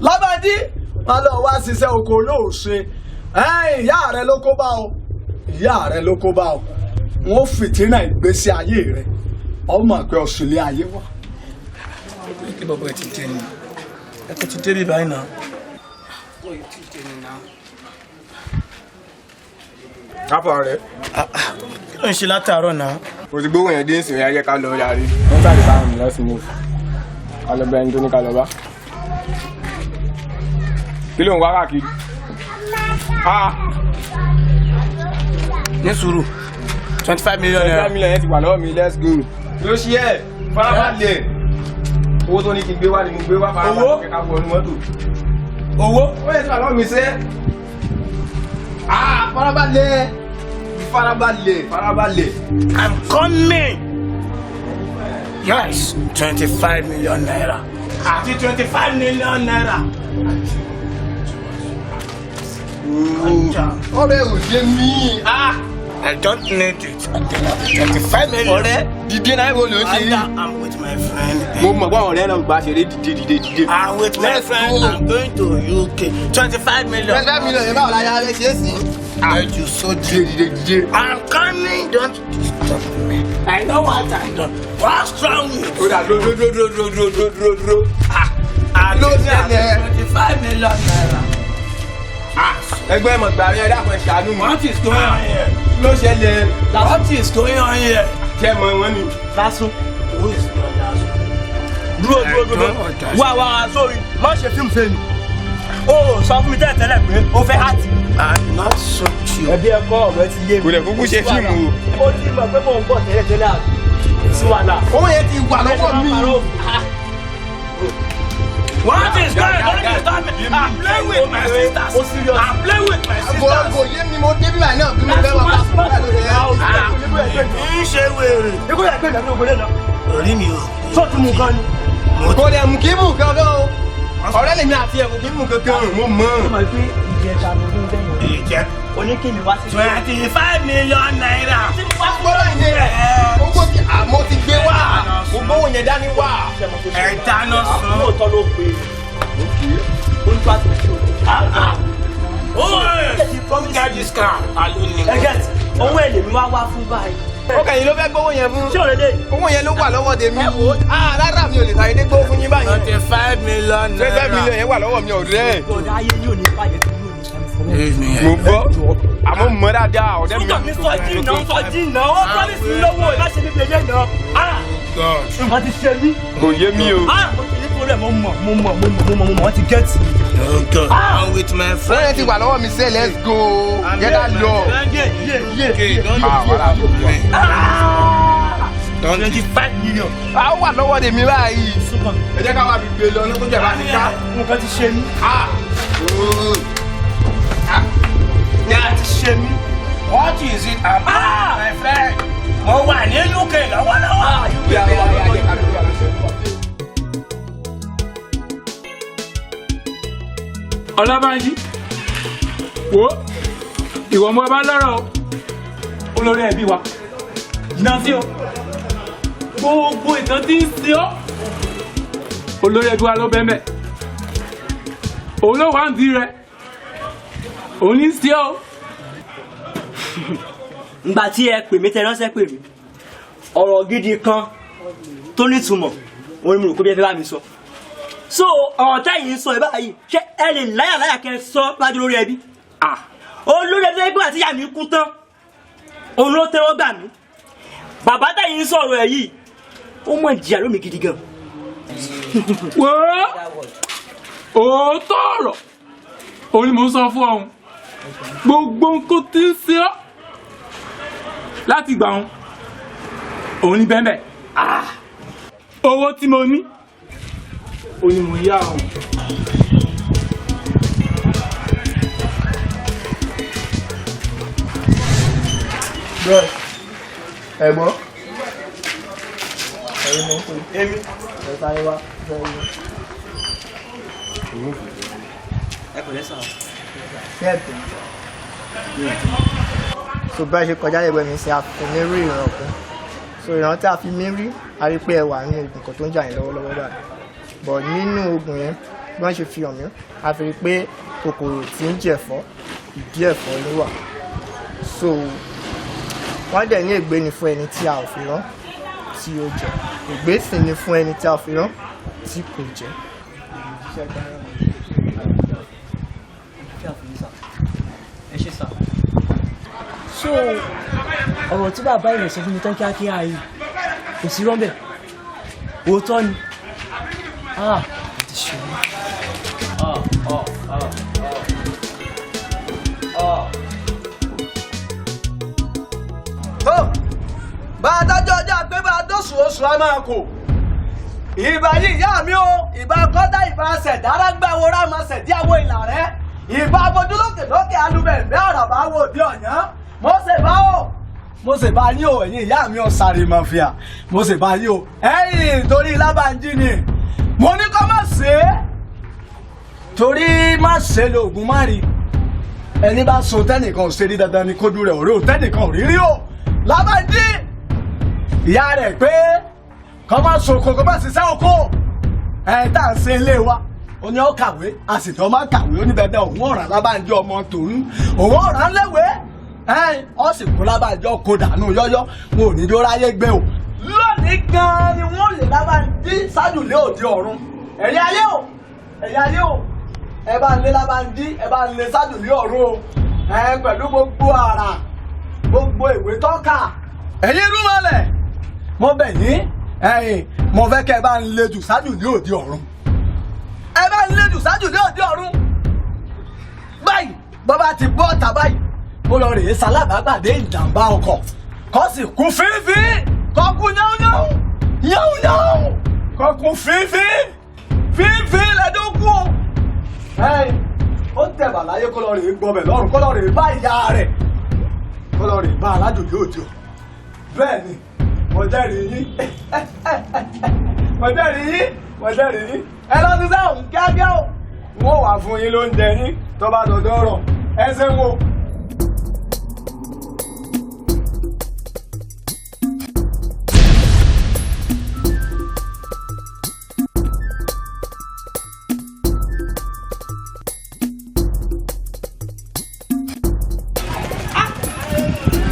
Lábànjí wọn lọ wá ṣiṣẹ́ oko olóòṣe ìyá rẹ ló kó bá o, ìyá rẹ ló kó bá o, wọn fìtínà ìgbésí ayé rẹ ọmọ pé ọ̀sùnlé ayé wà. Kí bọ́bọ́ ẹ ti dé ni? Ẹ kò ti dé bí báyìí náà. Bọ́ọ̀ yìí ti dé ni náà. Káfọ̀ rẹ̀. Kí ló ń ṣe látàárọ̀ náà? Mo ti gbóhùn yẹn dé ìsìn ayé ká lọ yàrá. Wọ́n sáré bá mi lọ́sìn move. Ká lọ bẹ ẹni tó ní ká lọ bá. Kí ló ń wá káàkiri? Ní sùúrù, 25 million naira. 25 million yẹn ti wà lọ́wọ́ mi, let's go. Ló ṣí ẹ̀, farabalẹ̀. Owó tó ní kí n gbé wá ni mo gbé wá, farabalẹ̀ ká wọnú mọ́tò. Owó? Ó yẹ ti wà lọ́wọ́ mi sẹ́. Farabalẹ̀. Farabalẹ̀, farabalẹ̀. I'm coming. Yes, 25 million naira. Àti 25 million naira. Ọ̀rẹ́ ò ṣe mí. I don't need it. I don't have 25 million. Ọ̀rẹ́, dìde náà ibo ló ń ṣe yìí. I'm with my friend. Mo mọ̀ pé àwọn ọ̀rẹ́ náà gba ṣeré dìde dìde dìde. I'm with my friend. I'm going to UK. 25 million. 25 million yẹn báwo la yára rẹ ṣe é sí? I you so dìde dìde dìde. I'm coming. Don't disturb me. I know what I done. What's wrong with you? Ó dà dúró dúró dúró dúró dúró dúró. Ló ṣẹlẹ̀. 25 million naira. Ẹgbẹ́ mọ̀ gbà mí, ẹ dákun, ẹ ṣàánú mi. What is going on here? Ló ṣẹlẹ̀? What is going on here? Jẹ́ mọ wọn ni. Lásán. Who is your last? Dúró, dúró, dúró. Wá wá, sórí má ṣe fíìmù fèmí. O sọ fún mi tẹ́lẹ̀ tẹ́lẹ̀ pé o fẹ́ hàtì. I'm not so sure. Ẹbí ẹ̀kọ́ ọ̀rẹ́ ti yé mi. Kò lè kúkú ṣe fíìmù o. Ó ti mọ̀ pé mò ń bọ̀ tẹ́lẹ̀ tẹ́lẹ̀ àbí. Sí wàhálà. Owó yẹn ti wà lọ́wọ́ mi. What is going on? Don't disturb me. I play with my sisters. I play with my sisters. Kò yé mi, mo dé bíbá náà bí mo fẹ́ wá bá fún mi. Kì í ṣe wèrè. Ikú yà gbé ìdàgbé ògbólé náà. Orí mi ò. Tó ti mú gan ni. Kò lè mú kí mú kankan o. Ọ̀rẹ́ lèmi àti ẹ̀ kò kí mú kankan, mo mọ̀. Ó mọ̀ pé ìjẹta mi ló ń bẹ̀yìn. Ìjẹ. Oníkìlì wá sí. 25 million naira. Gbọ́dọ̀ yẹn owó tí àmọ́ ti gbé wá. Mo gbówó yẹn dání wá. Ẹ dáná sun. Lóòótọ́ ló pe. Ó ń tó àti ṣe òkú. Oh, get this car. Alo ni. Ẹ get owó èlé mi wá wá fún báyìí. Ó kẹ́yìn ló fẹ́ gbówó yẹn fún. Ṣé òrèlè? Owó yẹn ló wà lọ́wọ́ tèmi. Rárá, mi ò lè sáré dé gbówó fún yín báyìí. 25 million naira. 25 million yẹn wà lọ́wọ́ mi, ọ̀rẹ́. Gbọ̀dọ̀ ayé yóò ní bàjẹ́ tó yóò ní sẹ́mi. Mo gbọ́, àmọ́ mo mọ̀ dáadáa, ọ̀rẹ́ mi. Súnkàn mi sọ jìnnà, sọ jìnnà, ó promise mi lówó ìbáṣe mi bèèrè náà. Nǹkan ti ṣe mí. Kò yé mi o. Mo ti ní problem, mo mọ̀, mo mọ̀, mo mọ̀, mo mọ̀, mo mọ̀, wọ́n ti get mi. Oh God. I'm with my friend. Owó yẹn ti wà lọ́wọ́ mi sẹ́, let's go. Jẹ́ ká lọ. Ah, wàhálà. 25 million. A wà lọ́wọ́ tèmi báyìí. Ẹ jẹ́ ká wá fi gbé lọ ní tó jẹ́ bá ti ká. Nǹkan ti ṣe mí. Nǹkan ti ṣe mí. What is it about, my friend? Mo wà ní UK lọ́wọ́lọ́wọ́. Ọlábánjí, wo ìwọ ọmọ bá lọ́rọ̀ o, olórí ẹbí wa jìnnà sí o, gbogbo ìtàn tí ń ṣe ọ́, olórí ẹbí wa ló bẹ́ẹ̀ mẹ́, òun ló wà ń di rẹ, òun ní í ṣe ọ́. Ngbà tí ẹ pè mí, tẹ ránṣẹ́ pè mí, ọ̀rọ̀ gidi kan tó nítumọ̀ òun ni mo rò pé bí ẹ fẹ́ bá mi sọ. So ọ̀rọ̀ táyì ń sọ ẹ báyìí, ṣé ẹ lè láyà láyà kẹ sọ wájú lórí ẹbí? Olórí ẹbí ẹgbẹ́ àti ìyá mi kú tán, òun ló tẹ́wọ́ gbà mí. Bàbá táyì ń sọ̀rọ̀ ẹ̀ yìí, ó mọ̀ jìyà lómi gidi gan. Wo, òótọ́ ọ̀rọ̀ òun ni mò ń sọ fún ọ̀hún, gbogbo nǹkan tí ń ṣe ọ́ láti gbà òun, òun ní bẹ́ẹ̀ bẹ́ẹ̀, owó tí mo ní òun ni mò ń yá òun. Bro, ẹ̀gbọ́n. Ẹ̀yin mo ń pè. Èmi. Ẹ sáré wá. Bẹ́ẹ̀ ni. Ẹ kò lẹ́sàn. Bẹ́ẹ̀ So bá ṣe kọjá lẹ́gbẹ̀ẹ́ mi sí, a fi mí rí ìran kan. So ìran tí a fi mí rí, a rí pé ẹ wà nínú ogun kan tó ń jà yín lọ́wọ́lọ́wọ́ báyìí. But nínú ogun yẹn, bí wọ́n ṣe fi hàn mí, a fi rí pé kòkòrò tí ń jẹ̀fọ́, ìdí ẹ̀fọ́ ló wà. So wọ́n dẹ̀ ní ègbé ni fún ẹni tí a ò fi rán tí ó jẹ, ègbé sì ni fún ẹni tí a ò fi rán tí kò jẹ. Ẹ ṣe sà. So ọ̀rọ̀ tí bàbá yẹn sọ fún mi tán kíákíá yìí, kò sí rọ́ńbẹ̀, òótọ́ ni. Ah, mo ti ṣe mí. Ah, ah, ah, ah. Tó bá a dájọ́ ọjọ́ pé bá a dóṣù, oṣù á máa kò. Ìbà yìí ìyá mi o, ìbà kọ́dá, ìbà ṣẹ̀dárágbáwo rámọ ṣẹ̀díàwó ìlà rẹ, ìbà abojúlókè lókè alúbẹ̀ ìbẹ́ àràbà wo òde ọ̀yán. Mo ṣe bá o, mo ṣe bá yín o, ẹ̀yin ìyá mi ò sáré mọ̀fìà, mo ṣe bá yín o. Ẹ̀yìn torí Lábànjí ni mo ní kọ́ má ṣe é, torí má ṣe lóògùn má rí. Ẹni bá so tẹ́nìkan ò ṣe rí, dandan ni kójú rẹ̀ ò rí o, tẹ́nìkan ò rí rí o. Lábànjí, ìyá rẹ̀ pé kọ́ má soko, kọ́ má ṣiṣẹ́ oko ẹ̀ tá à ń ṣe ilé wa. Ó ní ó kàwé, a sì tọ́ má kàwé. Ó ní dandan òun ọ̀ràn Lábànjí ọmọ tòun, òun ọ̀ràn léwé ẹ̀ ọ́ sì kó Lábànjí ọkọ̀ dànù yọ́yọ́. Wọn ò ní jó ráyé gbé o. Lónìí gan-an ni wọ́n lè Lábànjí ṣáájú lé òde ọ̀run. Ẹ̀yin ayé o, ẹ̀yin ayé o. Ẹ bá ń lé Lábánjí, ẹ bá ń lé sádùlí ọ̀run o, ẹ pẹ̀lú gbogbo àrà, gbogbo ìwé tọ́ka. Ẹ̀yin irúnmọlẹ̀, mo bẹ̀ yín, ẹ̀yin mo fẹ́ kẹ́ ẹ bá ń lé jù sádùlí òde ọ̀run. Ẹ bá ń lé jù sádùlí òde ọ̀run. Báyìí bọ́bá ti bọ́ ọ̀tá báyìí, mo lọ rèé sálábàápàdé ìjàmbá ọkọ̀, kọ́ sì kú fífín, kọ́ kú yáúnyáú yáúnyáú, kọ́ kú fífín fífín lẹ́dọ̀ kú o. Ẹ̀yin ó tẹ̀bà láyé, kó lọ rèé gbọbẹ̀ lọ́rùn, kó lọ rèé bá ìyá rẹ̀, kó lọ rèé bá aládùúgbò òjò. Bẹ́ẹ̀ ni, mo jẹ́rìí yín, mo jẹ́rìí yín, mo jẹ́rìí yín. Ẹ lọ sí sẹ́wọ̀n kíákíá o, wọ́n wà fún yín lóúnjẹ yín tó bá dọ̀dọ̀ rọ̀. Ẹ ṣeun o.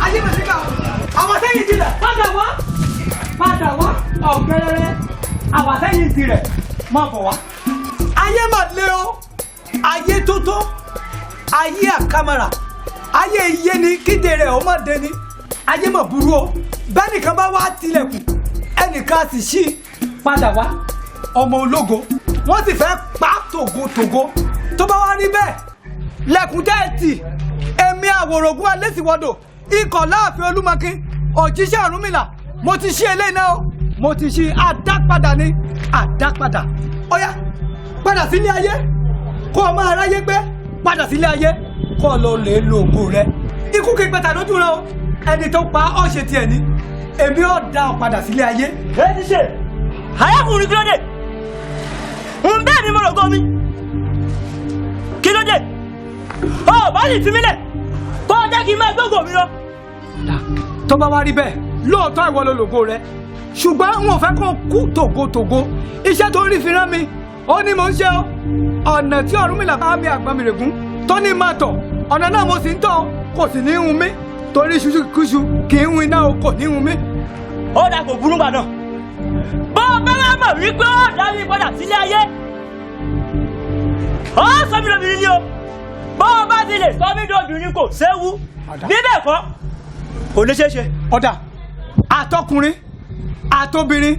Ayé mi síkà, àwọn sẹ́yìn tirẹ̀, padà wá, padà wá, ọ̀gẹ́rẹ́rẹ́, àwọn sẹ́yìn tirẹ̀, má bọ̀ wá. Ayé mà le o, ayé tó tó, ayé àkàmàrà, ayé iye ni kíde rẹ̀ ó má dé ni, ayé mà burú o. Bẹ́ẹ̀ nìkan bá wá tilẹ̀kùn, ẹnìkan sì ṣí, padà wá, ọmọ ológo, wọ́n sì fẹ́ pa tògótògó. Tó bá wá rí bẹ́ẹ̀, lẹ́kùn tẹ́ ẹ tì, èmi àwòrògùn alẹ́sìwọ́dọ̀, ikọ̀ láàfin Olúmọkin, òjíṣẹ́ Ọ̀rúnmìlà, mo ti ṣí eléyìí náà o, mo ti ṣí àdápadà ni, àdápadà. Ó yá, padà sílé ayé, kó o máa ráyé gbé, padà sílé ayé, kó o lọ lè lo ògo rẹ. Ikú kí n pẹ̀tà lójú rẹ o, ẹni tó pa ọ́ ṣe tiẹ̀ ni, èmi ò dá ọ padà sílé ayé. Ẹ ti ṣe arákùnrin, kí ló dé? Ń bẹ́ẹ̀ ni mo rògbò mi, kí ló dé? Ọ bá sì fi mí lẹ̀ kó o jẹ́ kí n máa gbógo mi lọ. Tó bá wá rí bẹ́ẹ̀, lóòótọ́ ìwọ ló lògo rẹ, ṣùgbọ́n n ò fẹ́ kó kú tògótògó. Iṣẹ́ tó ń rí fi rán mi ó ní mò ń ṣe o. Ọ̀nà tí Ọ̀rúnmìlà bá mi àgbọnmìrègún tó ní máa tọ̀, ọ̀nà náà mo sì ń tọ̀, kò sì ní hun mí, torí ṣuṣu kì í hun iná o, kò ní hun mí. Ó dà, kò burú gbà náà. Bó o bá wá mọ̀ wípé ó dá mi padà sílé ayé, ó sọ mí lóbìnrin ni o. Bó o bá ti lè sọ mí lóbìnrin, kò séwu. Bíbẹ̀ kọ́, kò lè ṣeé ṣe. Ọ̀dà, àtọkùnrin àtobìnrin,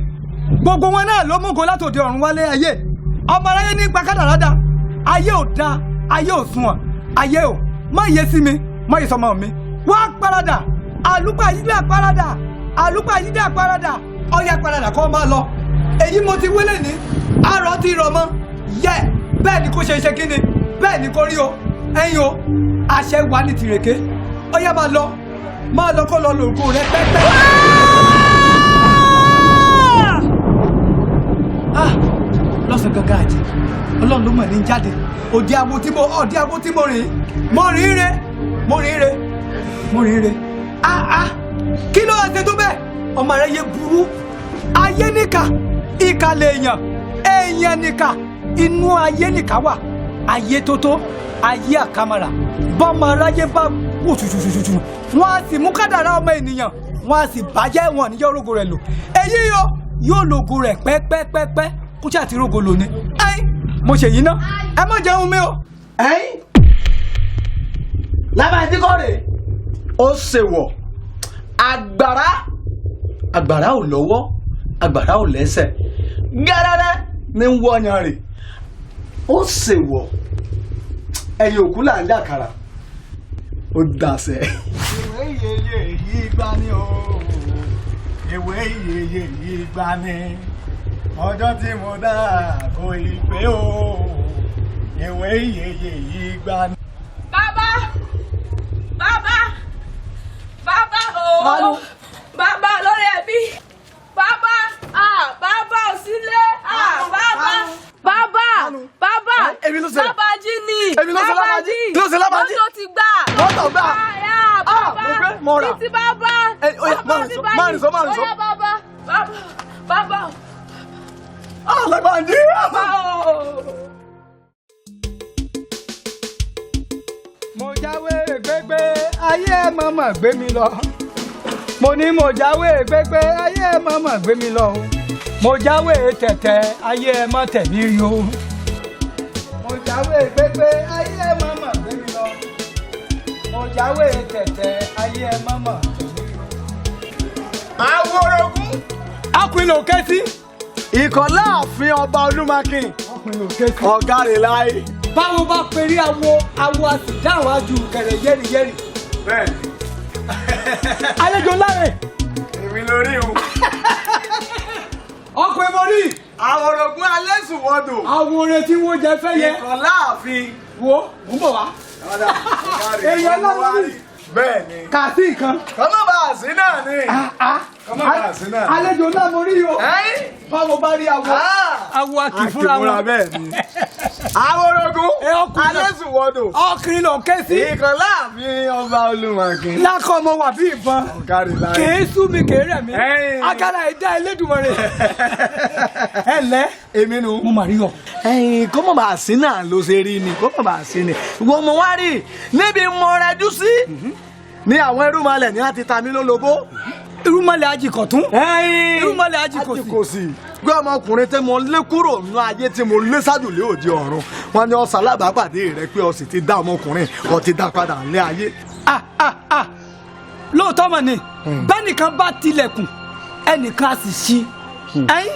gbogbo wọn náà ló mú ògo látòde ọ̀run wálé ayé. Ọmọ aráyé ní ipa kádàrádà. Ayé ò da, ayé ò sunwọ̀n, ayé ò má yé sí mi, má yé sọmọ mi. Wá paradà, àlùpàyídà paradà, àlùpàyídà paradà, ọ̀yà paradà kọ́ máa lọ. Èyí mo ti wílé ní arọ ti rọ̀ mọ́ yẹ. Bẹ́ẹ̀ ni kò ṣe ṣe kíni, bẹ́ẹ̀ ni kò rí o. Ẹ̀yin o, àṣẹ wà ní tìrèké. Ọ̀yà máa lọ, máa lọ, kó lọ lògùn rẹ pẹ́pẹ́. Ah, lọ́sàn gangan àjẹ́, Ọlọ́run ló mọ̀ ní jáde. Òdi abo tí mo, òdi abo tí mo rìn, mo rìn re, mo rìn re, mo rìn re. Ah ah, kí ló wá ṣe tó bẹ́ẹ̀? Ọmọ rẹ yé burú. Ayé níkà, ìkà lèèyàn, èèyàn níkà, inú ayé níkà wà. Ayé tótó, ayé àkàmàrà, bọ́mọ aráyé bá wò ṣùṣùṣùṣù, wọ́n á sì mú kádàrá ọmọ ènìyàn, wọ́n á sì bàjẹ́, wọn níjẹ́ orógo rẹ̀ lò. Èyí yóò yóò lògo rẹ̀ pẹ́pẹ́pẹ́pẹ́, kó ṣáà ti rógo lò ní. Ẹ̀yin, mo ṣèyí ná, ẹ má jẹun mi o. Ẹ̀yin Lábàájí kọ́ rè ó ṣèwọ̀. Àgbàrá, àgbàrá ò lọ́wọ́, àgbàrá ò lẹ́sẹ̀, gẹ́rẹ́rẹ́ ní ń wọ́yan rè ó ṣèwọ̀. Ẹ̀yin òkú là ń dàkàrà, ó dàsẹ̀. Ìwé ìyeye yìí gbá ní o, ìwé ìyeye yìí gbá ní, ọjọ́ tí mo dá kò ì pé o, ìwé ìyeye yìí gbá ní. Bàbá! Bàbá! Bàbá o! Bàbá lórí ẹbí! Bàbá! Ah! Bàbá ò sílé! Ah! Bàbá! Bàbá! Bàbá! Èmi ló ṣẹlẹ̀. Lábàájí ni! Èmi ló ṣe Lábàájí. Ló ṣe Lábàájí. Mọ́tò ti gbà! Mọ́tò gbà. Ah! Ah, Bàbá! mo gbé, mo rà. Ní ti bàbá! Ẹ, ó yá, Bàbá máa rìn mi sọ, báyìí. máa rìn sọ, máa rìn sọ. Ó yá bàbá! Bàbá! Bàbá! Ah, Lábàájí. Bàbá o! Mo jáwé gbégbé, ayé ẹ mọ̀mọ̀ gbé mi lọ. Mo ní mo jáwé gbégbé, ayé ẹ mọ̀mọ̀ gbé mi lọ o. Mo jáwé tẹ̀tẹ̀, ayé ẹ mọ̀ tẹ̀mí rí o. Mo jáwé. jáwé pépé ayé ẹ mọ̀mọ̀ gbé mi lọ. Mo jáwé tẹ̀tẹ̀ ayé ẹ mọ̀mọ̀ tẹ̀lé mi. Àwòrògún. Ọkùnrin ló ké sí. Ikọ̀ láàfin ọba Olúmakin. Ọkùnrin ló ké sí. Ọ̀gá rẹ̀ láyé. Báwo bá perí awo, awo a sì dáhùn ajú kẹrẹ yẹ́rìyẹ́rì. Bẹ́ẹ̀ni. Àlejò ńlá rẹ̀. Èmi lórí o. Ọkùnrin mo rí. Àwòrògún alẹ́sùwọ́dò. Àwòrán tí wọ́n jẹ fẹ́ yẹ. Ikọ̀ láàfin. Wo, mò ń bọ̀ wá. Èèyàn ńlá mo rí. Bẹ́ẹ̀ni. Kà sí nǹkan. Kọ́mọ́ bá a sí náà ni. Kọ́mọ́ bá a sí náà ni. Àlejò ńlá mo rí o. Báwo bá rí awo? Awo a kì í fúnra wọn. Bẹ́ẹ̀ ni. Àwòrògún alẹ́sùwọ́dò. Ọkùnrin ló ké sí. Ikọ̀ láàfin ọba Olúmakin. Lákọ̀ ọmọ wà bí ìbọn. Ọ̀gá rẹ̀ láyé. Kèé sú mi kèé rẹ̀ mí. Akara ẹ̀dá Elédùmarè. Ẹ lẹ́. Èmi nu. Mo mà rí ọ. Ẹyin kó mọ̀ bá a sí náà ló ṣe rí ni kó mọ̀ bá a sí ni. Wọ́n mọ̀ wá rí níbi mo rẹjú sí. Ní àwọn irúnmọlẹ̀ ní láti ta mí lólobó. Irúnmọlẹ̀ ajìkọ̀tún. Ẹyin Irúnmọlẹ̀ ajìkòsì. Ajìkòsì. Gbé ọmọkùnrin tí mo lé kúrò nínú ayé tí mo lé sájùlé òde ọ̀run. Wọ́n ní ọ̀sán alábàápàdé rẹ pé o sì ti dá ọmọkùnrin o ti dá padà nílé ayé. Ah ah ah lóòótọ́ mọ̀ ni bẹ́nìkan bá tilẹ̀kùn ẹnìkan á sì ṣí ẹ̀yìn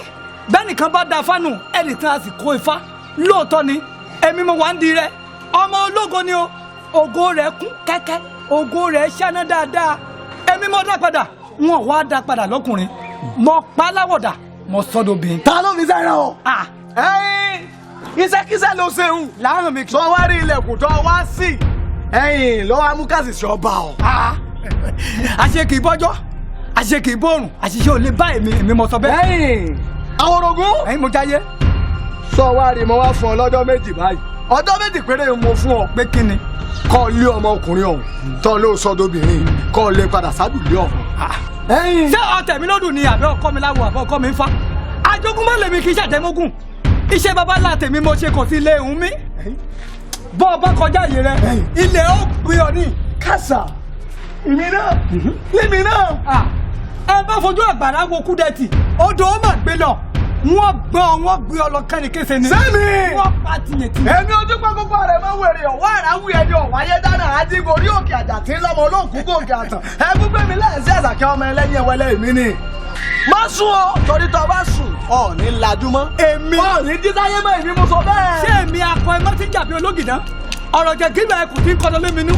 bẹ́nìkan bá da fánù ẹnìkan á sì kó ifá lóòótọ́ ni èmi mo wà ń di rẹ ọmọ ológo ni o ògo rẹ kún kẹ́kẹ́ ògo rẹ ṣáná dáadáa èmi mo dá padà wọn wá dá padà lọ́kùnrin mo pa láwọ̀dà mo sọ́dọ̀ bìn. Ta ló fi sẹ́ràn o? Ẹyin iṣẹ́kíṣẹ́ ló ṣeun. Láàrín mi kì í. Sọ wá rí ilẹ̀kùn tó wá sí. Ẹyin ló wá mú kásìsì ọba ọ. Àṣe kì í bọ́jọ́ àṣe kì í bọ́ọ̀rùn àṣìṣe ò lè bá èmi èmi mo sọ bẹ́ẹ̀. Ẹyin Àwòrògún. Ẹyin mo jáyé. Sọ wá rí mo wá fún ọ lọ́jọ́ méjì báyìí. Ọjọ́ méjì péré mo fún ọ. Pé kí ni? Kọ́ lé ọmọkùnrin ọ̀hún tọ́ ló sọdọ̀bìnrin kọ́ lé padà sábìlì ọ̀hún. Ẹyin. Ṣé ọ̀tẹ̀ mi lódùn ni àbí ọkọ mi láwo àbí ọkọ mi ń fa? Ajogún má lèmi kì í ṣàtẹ̀mógún. Iṣẹ́ baba ńlá tèmi mo ṣe kò sí ilé ìhun mi. Bọ́ ọ bá kọjá àyè rẹ, ilẹ̀ ó gbé ọ ní. Kásà èmi náà èmi náà. Ẹ bá fojú àgbàrá wo kúdẹ̀tì, odò ó mà gbé lọ. Wọ́n gbọ́ wọ́n gbé ọ lọ kẹ́ni kése ni. Sẹ́mi! Wọ́n pa tìyẹ̀tìyẹ̀. Èmi ojú pé gbogbo rẹ̀ máa ń wèrè ọ̀wá àràwù ẹni ọ̀wá ayé dáná àdìgbò orí òkè àjà tí ń lọ́mọ olóòkú gòkè àtàn. Ẹkú gbé mi lẹ́ẹ̀sí àṣàkẹ́ ọmọ ẹlẹ́ni ẹ̀wẹ́lẹ́ mi ni. Má sùn o, torí tó o bá sùn, ọ̀ ní lajú mọ́. Èmi. Ọ̀ ní dísáyé mọ́ èmi mo sọ bẹ́ẹ̀. Ṣé èmi akọ ẹ mọ́ ti ń jàbí ológìdán? Ọ̀rọ̀ jẹ́ gígbà ẹkùn tí ń kọ́ lé mi nú.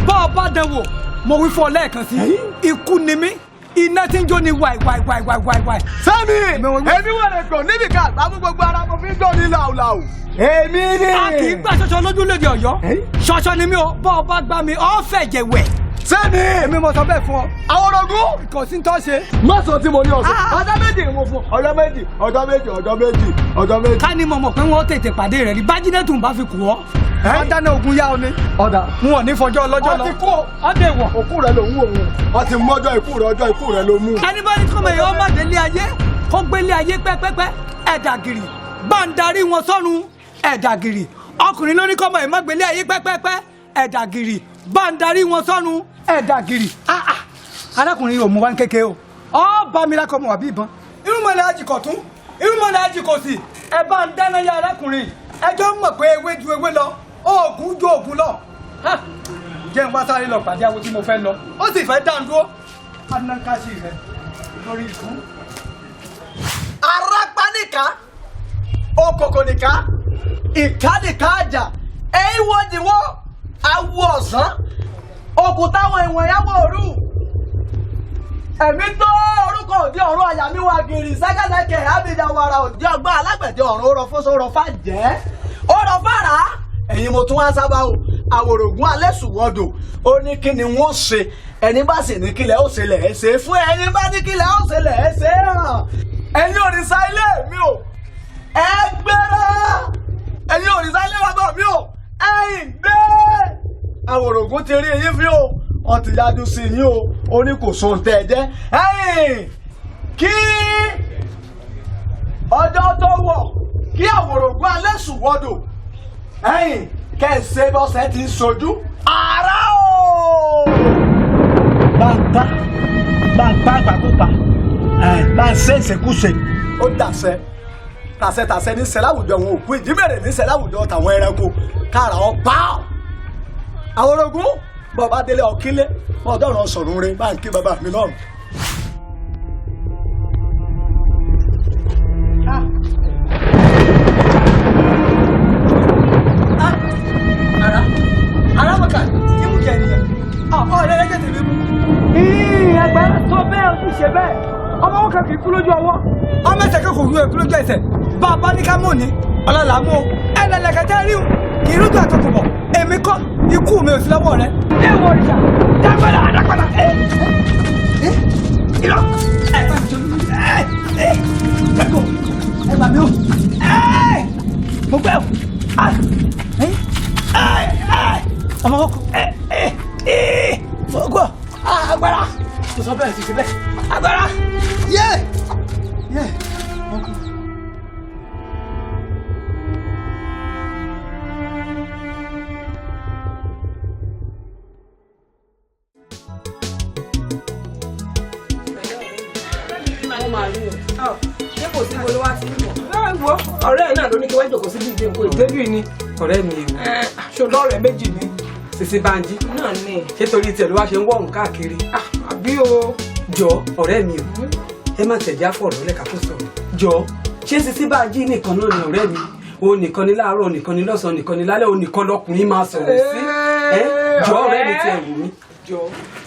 Bọ́ ọ bá dán wò, mo wí fún ọ lẹ́ẹ̀kan sí. Ikú ni mí, iná tí ń jó ni wàì wàì wàì wàì wàì wàì. Sẹ́mi! Èmi wẹ̀rẹ̀ gbọ̀n níbi ká àgbámú gbogbo ara mo fi ń gbọ̀n ní làwùlàwù. Èmi ni. A kì í gbà ṣọṣọ lójúlódé Ọ̀yọ́. Ṣọṣọ ni mí o, bọ́ ọ bá gbá mi, ọ fẹ̀jẹ̀ wẹ̀. Sẹ́mi! Èmi mo sọ bẹ́ẹ̀ fún ọ. Àwòrògún! Kò sí tó ṣe. Má sọ tí mo ní ọ̀sán. Ọjọ́ méjì ni mo fún ọ. Ọjọ́ méjì, ọjọ́ méjì, ọjọ́ méjì, ọjọ́ méjì. Ká ní mo mọ̀ pé wọ́n tètè pàdé rẹ̀ rí bájínẹ́tù ń bá fi kù ọ́. Wọ́n dáná ogun yá ọ ni. Ọ̀dà. N ò ní fọjọ́ ọlọ́jọ́ lọ. Ọ ti kú o. Ọdẹ wọ̀. Òkú rẹ ló ń wò ó. Ọ ti mú ọjọ́ ikú rẹ, ọjọ́ ikú rẹ ló mú. Ẹni bá ní kọ́mọ yìí ó má délé ayé kó gbélé ayé pẹ́pẹ́pẹ́ ẹ̀dà gìrì bá ń darí wọn sọ́run ẹ̀dà gìrì ọkùnrin ló ní kọ́mọ yìí má gbélé ayé pẹ́pẹ́pẹ́ ẹ̀dà gìrì bá ń darí wọn sọ́run ẹ̀dà gìrì. Ah, ah. Arákùnrin yóò mú wá ń kéke o ọ bá mi lákọ̀ mọ̀ wá bí ìbọn. Irúnmọlẹ̀ ajìkọ̀tún irúnmọlẹ̀ ajìkòsì ẹ bá ń dáná ya arákùnrin ẹjọ́ mọ̀ pé ewé ju ewé lọ oògùn ju oògùn lọ. Ha! Jẹ́ ń wá sáré lọ pàdé awo tí mo fẹ́ lọ ó sì fẹ́ dá ń dúró anákàṣì rẹ lórí ìkú. Arápá nìka, okòkò nìka, ìka nìka àjà, ẹ̀yin wo jìwọ́, awo ọ̀sán, òkúta wọn ìwọ̀n yàwó òru. Ẹ̀mí tó orúkọ òde ọ̀run àyà mi wá gìrì sẹ́kẹ́sẹ́kẹ́ àbíjà wàrà òde ọgbọ́n alágbẹ̀dẹ ọ̀run ó rọ fóso ó rọ fàjẹ́ ó rọ fàrà. Ẹ̀yin mo tún wá sábà o, àwòrògùn alẹ́sùwọ́dò ó ní kí ni wọ́n ṣe ẹni bá sì ní kílẹ̀ ó ṣe lẹ̀ ẹ́ ṣe fún ẹni bá ní kílẹ̀ ó ṣe lẹ̀ ẹ́ ṣe hàn. Ẹ̀yin òrìṣà ilé mi o, ẹ gbéra. Ẹ̀yin òrìṣà ilé bàbá mi o, ẹ̀yin gbé. Àwòrògùn ti rí eyín fi o, wọ́n ti yájú sí yín o, ó ní kò sóhun tẹ́ ẹ jẹ́. Ẹ̀yin kí ọjọ́ tó wọ̀ kí àwòrògùn alẹ́sùwọ́dò ẹ̀yin kẹ́sẹ̀ bọ́sẹ̀ ti ń sojú. Àrá o! Bàbá bàbá àgbàkúpa bá ń ṣe ìṣekúṣe ó dàṣẹ. Tàṣẹ tàṣẹ ní ṣẹ láwùjọ àwọn òkú, ìjímèrè ní ṣẹ láwùjọ tàwọn ẹranko. Kára ọ pa ọ. Àwọn orogún bọ́ bá délé ọ̀kílé bọ́ ọ̀dọ́run sọ̀rùn re bá ń kí bàbá mi lọ́rùn. Arámọ̀kà tí mú jẹ nìyẹn ọ̀rẹ́ rẹ jẹ́ tèmi mú. Ẹgbẹ́ sọ bẹ́ẹ̀, o sì ṣe bẹ́ẹ̀. Ọmọ wọn kan kì í kú lójú ọwọ́, ọmọ ẹsẹ̀ kan kò kú lójú ẹsẹ̀. Bá a bá ní ká mọ̀ ní ọlọ́lá mú o. Ẹlẹ́lẹ́kẹ̀ tẹ́ rí o, kì í rújú àtọkùn bọ̀. Èmi kọ́, ikú mi ò sí lọ́wọ́ rẹ. Ẹ wọ òrìṣà dágbàdà àdàgbàdà ẹ ẹ irọ́ ẹ bá mi jọ ẹ ẹ ẹ kò ẹ gbà mí o, ẹ mo gbẹ o, ẹ ẹ ẹ ọmọ kọkọ ẹ ẹ ẹ fọgbọ agbára kò sọ bẹ́ẹ̀ sì ṣe bẹ́ẹ̀ agbára yé yé ọkọ. Ṣé kò sí wo ló wá sí ìmọ̀? Wo ọ̀rẹ́ ẹ̀ náà ló ní kí wọ́n jòkó síbi ìdí nǹkan ìdébì ni. Ọ̀rẹ́ mi o, ṣó lọ́rẹ̀ẹ́ méjì ni Sisi Banji náà ni. Ṣé torí tiẹ̀ ló wá ṣe ń wọ̀hún káàkiri? Àbí o. Jọ ọ̀rẹ́ mi o, ẹ má tẹ̀já fọ̀rọ̀ lẹ́ka tó sọ̀rọ̀. Jọ, ṣé Sisi Banji nìkan náà ni ọ̀rẹ́ mi? O nìkan ni láàárọ̀, o nìkan ni lọ́sàn-án, nìkan ni lálẹ́, o nìkan lọkùnrin máa sọ̀rọ̀ sí. Ẹ jọ, ọ̀rẹ́ mi, tiẹ̀ wù mí. Jọ,